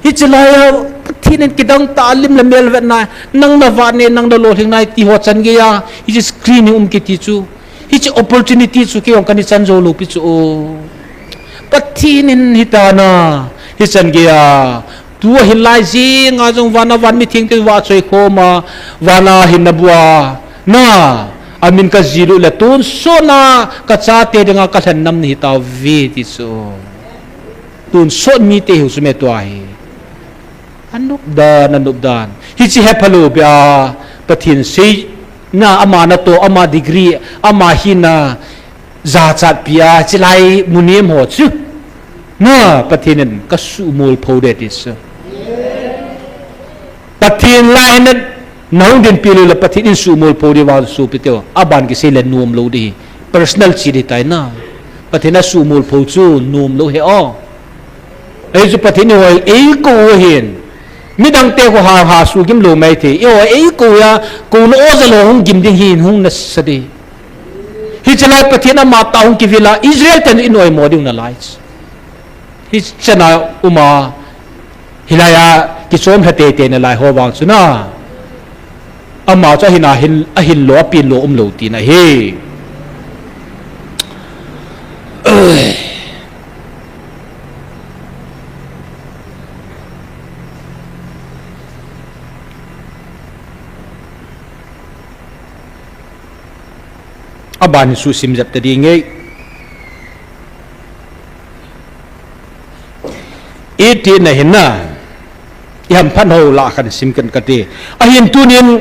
Hiche laiya, Pathen in kidang tah lim le mel vetna, nang na vah ne, nang na lolhing nai ti ho chan geiya, hiche screen hi um kiti chu. Hiche opportunity chu kei jong kana chan jou lou pi chu. Pathen in hitia na, hichan geiya, tua hin lai jing a jong vana van mitheng te vah choi khom a, vana hin na bua. Na, amin ka jih lut le tonsot na ka chate dinga ka lhen nam nahi tauve ti chu. Tonsot mite hiu chu me tua hi. Anop dan, anop dan. Hiche hepha lou bia Pathen sei na ama natoh, ama degree, ama hina jachat pia, chilai munem ho chu. Na, Pathen in ka suhmol pho de ti chu. Pathen lai hin na hung dinpi lou le Pathen in suhmol pho di vang suhpi teu. Aban kisei le nom lou di. Personal chi di tai na. Pathen a suhmol pho chu nom lou he o. Ei chu Pathen in hoi ei kou hin. Midang te khu ha, ha sugim lou mai thei. Eiho ei kou ya, kou na o ja lou hung gim ding hin hung nasa di. Hiche lai Pathen ama tah hung kivil a Israel ten in oimo ding nalai. Hiche na uma hilai a kichom lha tei tei nalai ho vang chu na. Ama chu ahin a hin, ahin lou, apin lou um lou tina hi. Aban hi susim jep ta ding e. Iti na hin na. I hamphat ho lah khan sim kan kati. Ahin tunin,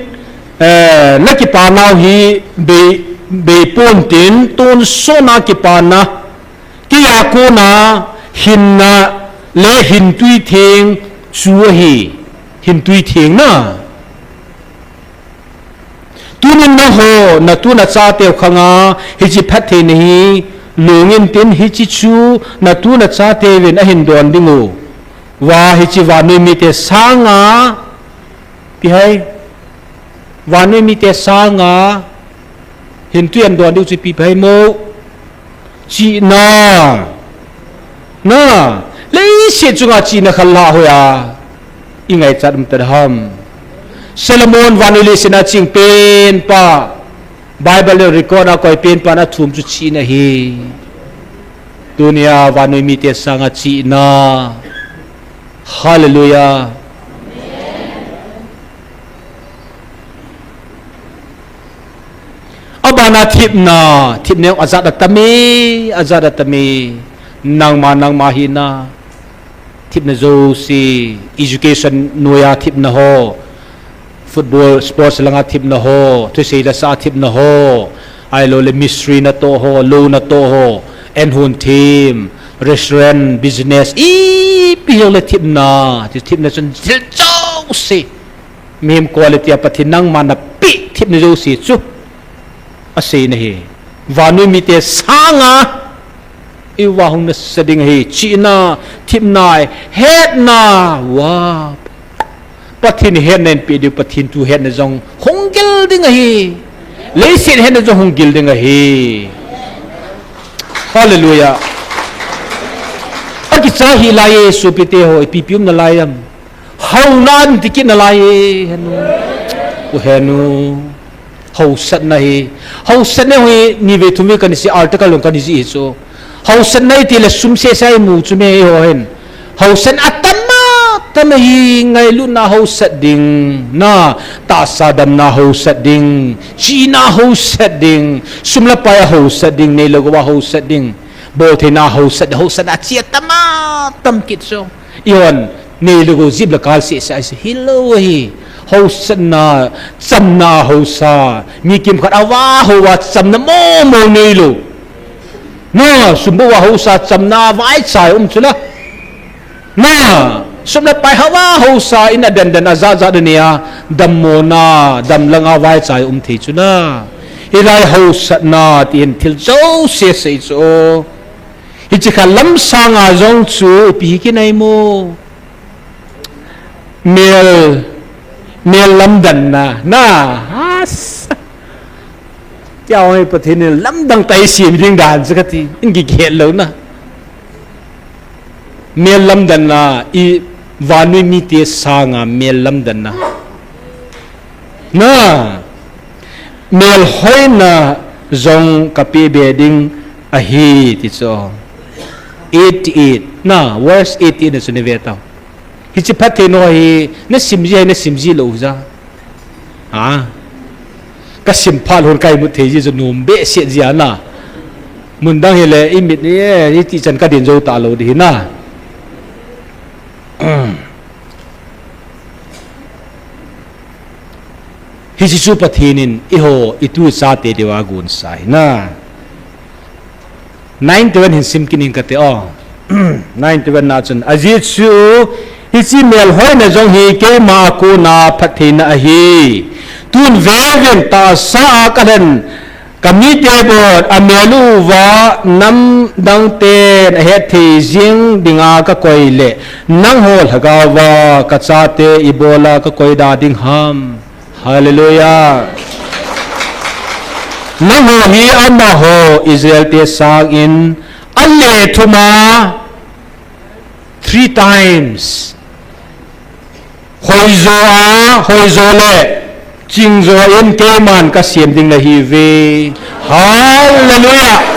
eh, na kipa nau hi bei, bei pon tin tonsot na kipa na. Kei a kona hinna le hintui theng chu ahi, hintui theng na. Tunin nangho, natu nachateu khanga, hiche phattheina hi, lungin tin hiche chu, natu nachateuvin ahin don diu. Vah hiche vannoi mite sanga, pi hai. Vannoi mite sanga, hintui ahin don diu chu ipi pi hai mo. Chihna. Na, leiset chunga chihna khat lah hoiya. I ngaichat um ta ham. Solomon vannoi leiset a ching pen pa. Bible le record a koi pen pa na thum chu chihna hi. Tunia vannoi mite sanga chihna. Hallelujah. Abana thipna, thipna jong ajat atam e, ajat atam e, nangma, nangma hina, thipna jouse, education noiya thipna ho, football, sports langa thipna ho, thusei lasa thipna ho, ahilou le mistri natoh ho, lou natoh ho, enhun thim, restaurant, business, ipi ho le thipna, thipna chun thil jouse. Mihem quality a Pathen nangma napeh thipna jouse chu asei nahi. Vannoi mite sanga i vah hung nasa ding ahi. Chihna, thipna, hetna, vah. Pathen hetna in peh diu, Pathen thu hetna jong hung gil ding ahi. Leiset hetna jong hung gil ding ahi. Hallelujah. Akicha hi lai e sopite ho, ipi pi um nalai am. Hauna in tikit nalai e, henu. U henu. Hausatna hi. Hausatna hi, ni ve thum ve kani sei, article long kani sei hi chu. Hausatna iti le sum sese imu chu me eiho hin. Hausat atam atam hi ngailutna hausat ding. Na, tahsa damna hausat ding. Chihna hausat ding. Sum le pai hausat ding. Nei le gou a hausat ding. Boltheina hausat, hausat achi atam atam kit chu. Ihon, nei le gou jip le kal sese ahi hilou ahi. Hausatna, chamna hausa. Mi kimkhat avah hou a chamna momo neilou. Na, sum bou a hausa chamna vaichai um chu la. Na, sum le pai hou a hausa in aden den ajat jat nei a. Dammona, damlanga vaichai um thei chu la. Hilai hausatna tin thil jouse sei chu. Hiche kha lamsanga jong chu ipi hi kinai mo. Mel, mel lamdanna, na, has. Tia hoi Pathen in lamdang tah isem ding dan chu kati, in kikhet lou na. Mel lamdanna, i vannoi mite sanga mel lamdanna. Na, melhoina jong kapeh be ding ahi ti chu. Eighty-eight, na, verse eighty-eight na chu nei ve tau. Hiche phatthei nao hi, na sim ji hai, na sim ji lou ja. Ha? Ka sim phat lhon ka imut thei ji chu nom behseh ji ana. Mun dang hile, i mit ni, eh, i ti chan ka din jou ta lou di hi na. Hiche chu Pathen in eiho, i tu i chate diu a gon sa hi na. Nine to one hin sim kit ning kate o. Nine to one na chun. Ajeh chu, hiche melhoina jong hi keima a kona phattheina ahi. Tun vevin tahsa a ka lhen ka mite bon a mel uva namdang ten a hetthei jing dinga ka koi le nangho lhagao va ka chate ibola ka koi da ding ham. Hallelujah. Nangho hi amaho Israel te sangin a lethum a three times. Hoijo a, hoijo le chingjo in keiman ka sem ding nahi ve. Hallelujah.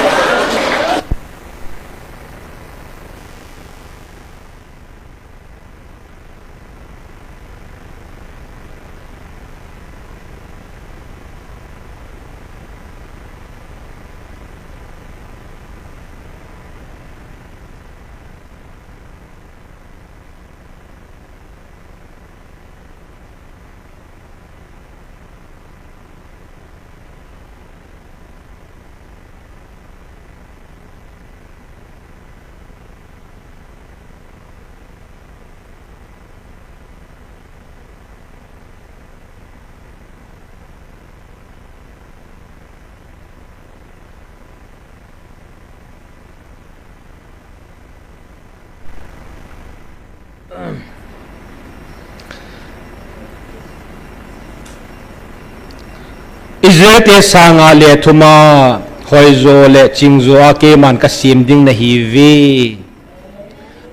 Israel te sanga lethum a hoijo le chingjo a keiman ka sem ding nahi ve.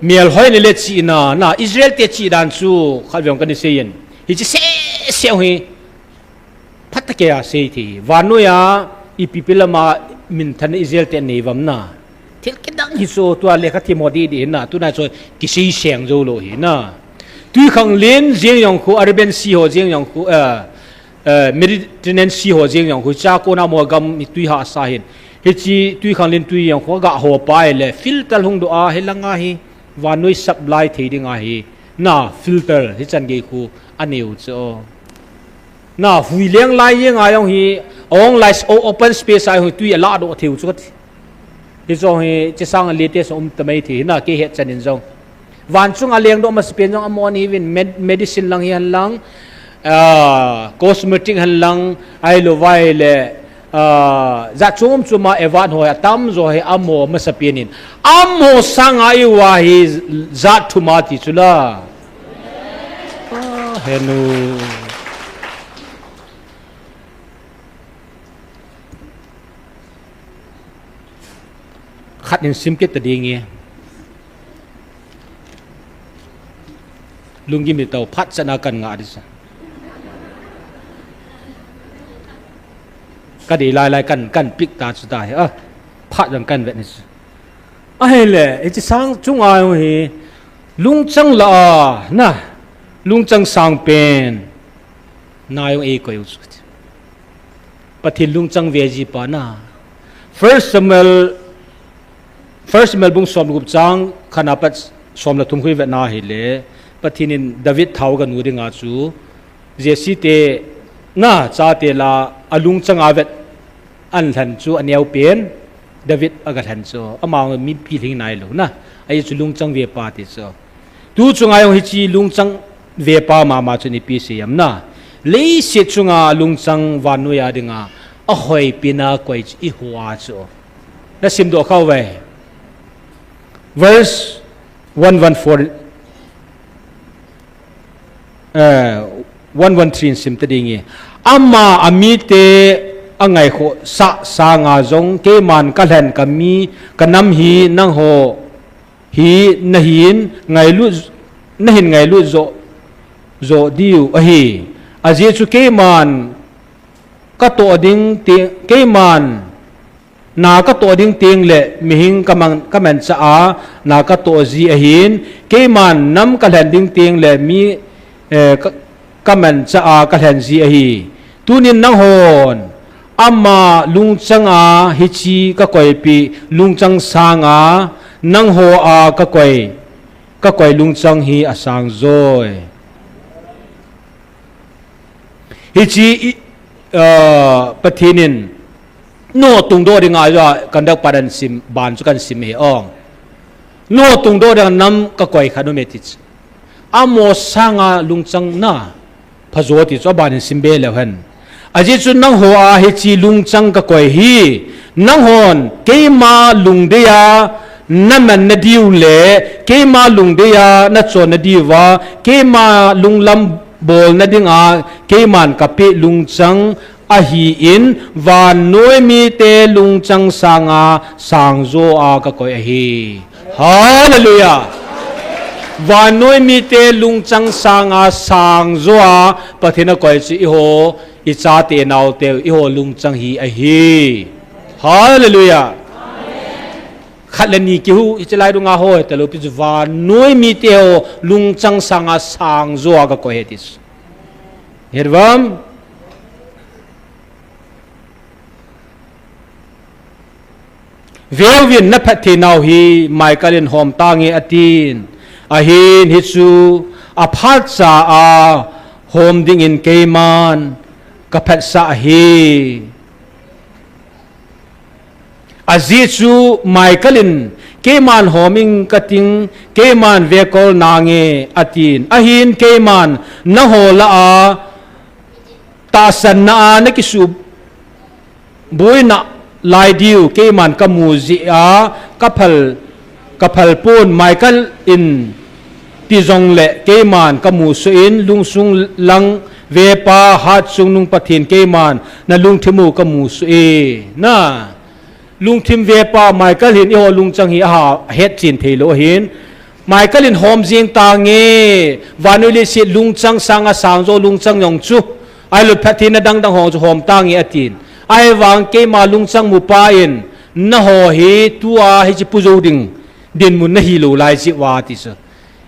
Melhoina le chihna, na Israel te chih dan chu khat veng ka ni seiyin. Hiche seh seh hi. Phatah keiya sei thei. Vannoi a ipi pi lama minthanna Israel te nei uvam na. Thil kidang hi chu tua lekha themmo didi hi na. Tuna chu kisei seng jou lou hi na. Tuikhanglen jeng jong khu, Arabian Sea ho jeng jong khu, eh, eh, Mediterranean Sea ho jeng jong khu, cha kona mo gam hi tui hahsa hin. Hiche tuikhanglen tui jong khu ga ho pai le filter hung doh a hi langa hi vannoi supply thei ding ahi. Na filter hi chan gei khu a neu chu. Na, hui leng lai jeng a jong hi, a ong lai, o-, open space a jong hi tui a lah doh thei u chu kati. Hiche jong hi, hiche sang a latest a um ta mai thei hi na, kei het chan in jong. Van chung a leng doh masapen jong amaho hi vin med-, medicine lang hi hen lang, ah, cosmetic hen lang, ahilou vai le, ah, jat chom chom a advance ho hi atam jo hi amaho masapen in. Amaho sang a i uva hi jat thum a ti chu la. Ah, henu. Khat in sim kit ta ding e. Lunggim ni tau phat chan a kan ngah di sa. Ka dei lai lai kan, kan pick ta chu ta hi. Ah, phat jong kan vet ni chu. Ahile, hiche sang chung a jong hi, lungchang la a, na, lungchang sang pen, na jong ei koi u chu. Pathen lungchang ve ji pa na. First Samuel, First Samuel bung som le gup chang khat na pat som le thum khu i vet na hile, Pathen in David thao ganu dinga chu, Jesse te na chate lah a lungchang a vet an lhen chu a neo pen, David a ga lhen chu, ama mipi lhing nai lou na, ajeh chu lungchang ve pa ti chu. Tu chunga jong hiche lungchang ve pa mama chun ipi sei em na. Leiset chunga lungchang vannoi a dinga, a hoipen a koi chu i hou a chu. Na sim doh kha uve. Verse one one four. eh, one one three in sim ta ding e. Ama amite angaikhoh sah sanga jong keiman kalhen kami, kanam hi nangho hi nahin ngailut, nahin ngailut jo, jo diu ahi. Ajeh chu keiman katoh ding te, keiman na katoh ding teng le mihing kaman, kamanchah a na katoh ji ahin, keiman nam kalhen ding teng le mi, eh, ka, kamanchah a kalhen ji ahi. Tunin nanghon ama lungchang a hiche kakoipi lungchang sanga nangho a kakoi, kakoi lungchang hi asang joi. Hiche i, ah, Pathen in nangho tungdoh dinga, ah, kandak padan sim, ban chu kan sim hi ong. Nangho tungdoh dinga nam kakoi khat um e ti chu. Amaho sanga lungchang na phajo ti chu abanin sim be leu hen. Ajeh chu nangho a hiche lungchang kakoi hi, nanghon keima lungdei a naman nadiu le, keima lungdei a nachon nadiuva, keima lunglam bolna dinga keiman kapeh lungchang ahin, vannoi mite lungchang sanga sangjo a kakoi ahi. Hallelujah. Vannoi mite lungchang sanga sangjo a Pathen akoi chu eiho, ichate naote, eiho lungchang hi ahi. Hallelujah. Khat le ni kihu, hiche lai dunga ho, hitalou pi chu vannoi mite ho lungchang sanga sangjo a kakoi ahi ti chu. Hervam. Veuvin, naphatthei nau hi Michael in hom tange atin. Ahin hichu aphatcha a hom dingin keiman kaphatsah ahi. Ajeh chu Michael in keiman hom ing kating, keiman vekol nange atin. Ahin keiman nangho lah a tahsanna a nakisuh boina lai diu keiman kamu jeh a kaphal, kaphal pon. Michael in ti jongle keiman kamu soh in lungsung lang vepa hatchungnung Pathen keiman nalungthim u kamu soh e. Na lungthim vepa Michael hin eiho lungchang hi aha hetchen theilou ahin. Michael in hom jing tange, vannoi leiset lungchang sanga sangjo lungchang jong chu, ahilouleh phattheina dangdang ho chu hom tange atin. Ahivang keima lungchang mupa in, nangho hi tua hiche pu jou ding dinmun nahilou lai jeh uva ti chu.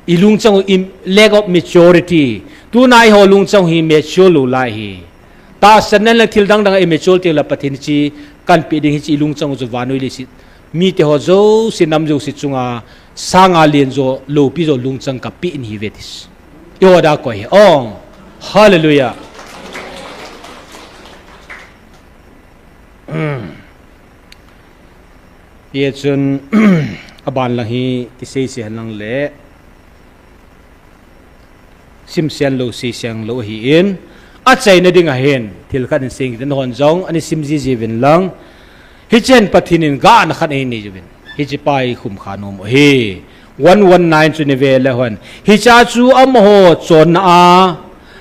I lungchang u im-, lack of maturity. Tuna eiho lungchang hi mature lou lai hi. Tahsanna le thil dangdang a i mature teng le Pathen hiche kanpeh ding hiche i lungchang u chu vannoi leiset mite ho jouse, nam jouse chunga sanga lenjo, loupi jo lungchang kapeh in ahiuve ti chu. Eiho a koi hi. Ong. Hallelujah. Hijeh chun, aban lang hi kisei sei hen lang le, simsen lou, seiseng lou ahin, achaina ding ahin, thil khat in sei inge, nahon jong, ana sim jiji uvin lang, hichea Pathen in gahna khat anei uvin, hiche pa hi khum kha nom u ahi, one one nine chu nei ve le hen, hichea chu amaho chonna a,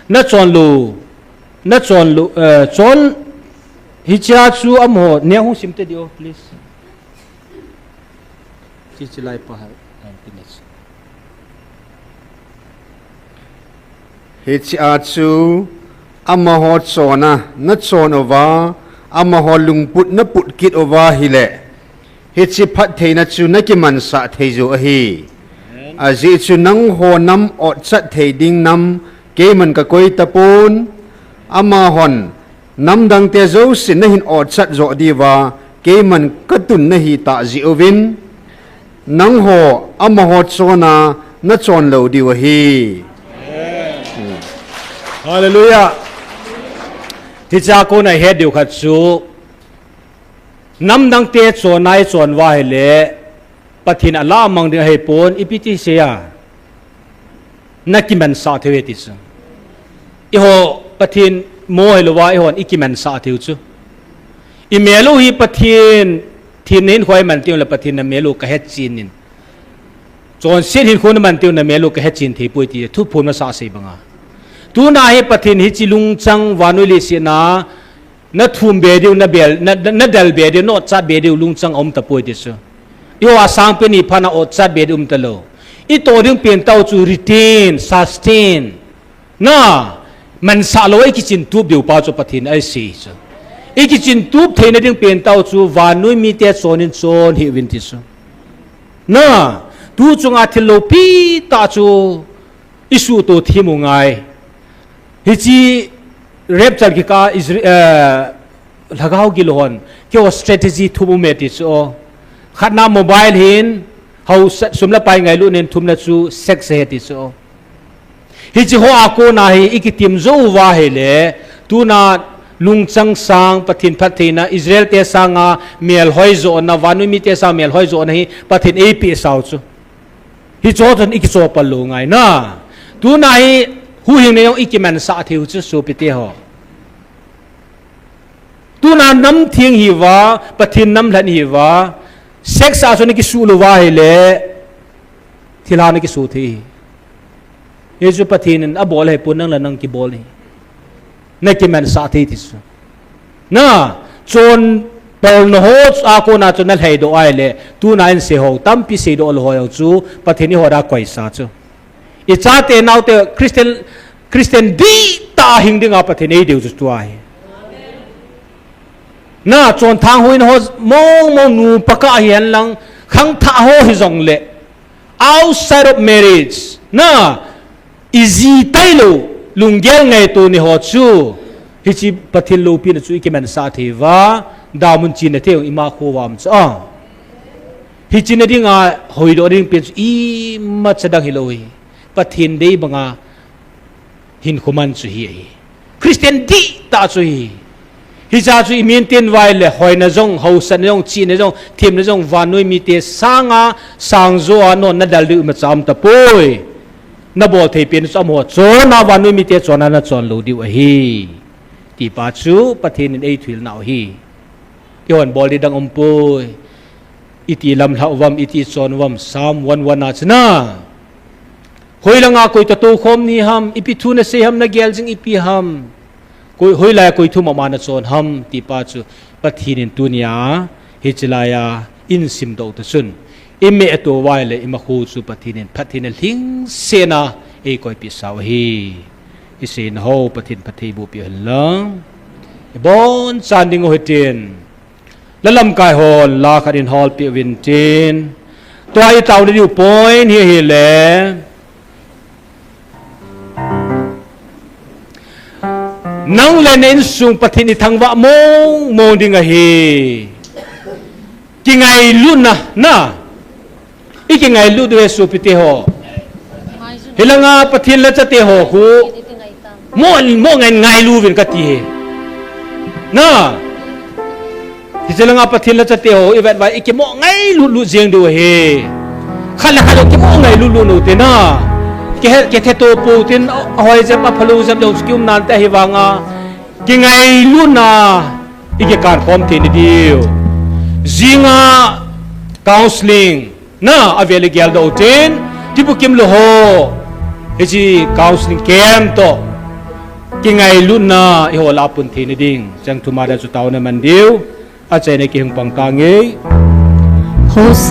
nachon lou, nachon lou, eh, chon, hichea chu amaho, neo hung sim tadi o, please. Hiche lai pa hai, nineteen. Hichea chu amaho chonna nachon uva, amaho lungput naput kit uva ahile, hiche phattheina chu nakimansah thei jou ahi. Ajeh chu nangho nam otchat thei ding nam keiman kakoi tapon, amahon namdang te jouse nahin otchat joh diuva, keiman katun nahi tah jeh uvin, nangho amaho chonna nachon lou diu ahi. Hallelujah. Hichea kona ihet diu khat chu, namdang te chonna ichon uva ahile, Pathen alah mang ding ahipon, ipi ti sei a. Nakimansah thei uve ti chu. Eiho Pathen mo hilouva, eihon ikimansah thei u chu. Imel u hi Pathen, thenna hinkho iman teng le Pathen namel u kahetchen in. Chonset hinkho naman teng namel u kahetchen thei poi ti thuphon masa sei banga. Tuna hi Pathen hiche lungchang vannoi leiset a, na thum be diu, na bel, na, na, na del be diu, na otchat be diu, lungchang aum tapoi ti chu. Eiho a sangpen hi phat a otchat be diu um talou. I toh ding pen tau chu retain, sustain. Na, mansah lou, i kichin tup diu pa chu Pathen ahi chu. I kichin tup theina ding pen tau chu vannoi mite chon in chon hih uvin ti chu. Na, tu chunga thil loupi tah chu i suhto thim u ngai. Hiche rapture kikah Isra-, eh, Lhagao gilou hon, keiho strategy thum um e ti chu. Khatna mobile hin, hausa, sum le pai ngailut in, thumna chu sex ahi ti chu. Hiche ho a kona hi i kitim jou uva ahile, tuna lungchang sang Pathen phattheina, Israel te sanga melhoi johna, vannoi mite sanga melhoi johna hi Pathen eipeh sau chu. Hiche ho chun i kichopal lou ngai na. Tuna hi huhhingna jong i kimansah thei u chu sopite ho. Tuna nam theng hi uva, Pathen nam lhen hi uva, sex a chun i kisuh lou uva ahile, thilha na kiso thei hi. Hichu Pathen in abol ahipon nang le nang kibol ahi. Na kimansah thei ti chu. Na, chonpalna ho a kona chu na lhaidoh ahile, tuna in seiho, tampi seidoh lou ho jong chu, Pathen in eiho dia koisa chu. I chate naote Christian, Christian dihtah a hing dinga Pathen eidei u chu tua ahi. Na, chonthang hoina ho mong mong nupa kah hihen lang, khangthah ho hijongle, outside of marriage, na, i ji tailou, lunggel ngaito nei ho chu, hiche Pathen loupina chu i kimansah thei uva, damun chena thei u ima kho uva um chu a. Hiche na dinga hoidoh ding pen chu imacha dang hilou hi. Pathen dei banga hinkho man chu hi ahi. Christian dihtah chu hi. Hiche chu i maintain uva ahile, hoina jong, hausatna jong, chihna jong, themna jong, vannoi mite sanga, sangjo a non na del diu imacha um tapoi. Na bol thei pen chu amaho chon a, vannoi mite chon a na chon lou diu ahi. Ti pa chu Pathen in eithilnau ahi. Eihon bol ding dang umpoi. Iti lamlhah uvam, iti chon uvam, Psalm one one a chun a. Hoilanga koi toh toukhom nahi ham, ipi thu nasei ham, nagel jing ipi ham. Koi, hoilai a koi thu mama nachon ham, ti pa chu Pathen in tunia, hiche laiya, eisimdoh u ta chun. I meh a tou uva ahile, i makhu chu Pathen in, Pathen in lhingsetna, eikoipeh sau ahi. I seina ho, Pathen phatthei boh peh hen lang. I bonchan ding u hitin. La lamkai hon, la khat in hol peh uvin tin. Tua i taona diu point hi ahile. Nang le na insung Pathen i thangvah mong mong ding ahi. Kingailutna, na. I kingailut diu ahi sopite ho. Hilanga Pathen lachate ho khu. Mo, mo ngai ngailu uvin kati ahi. Na. Hiche langa Pathen lachate ho, i vet uva i kimo ngailut lut jeng diu ahi. Khat le khat i kimo ngailut lut u te na. Ki he, kithe to pou tin, ahoi jep, aphalou jep, lou chu kium nante ahivanga. Kingailutna, i kikan khom thei na diu. Jinga counseling, na, avel i geldoh u tin, kibukim lou ho. Hiche counseling camp toh. Kingailutna, i holah a pun thei na ding. Chang thum a dia chu taona man diu. Achaina kihing pang tange. Host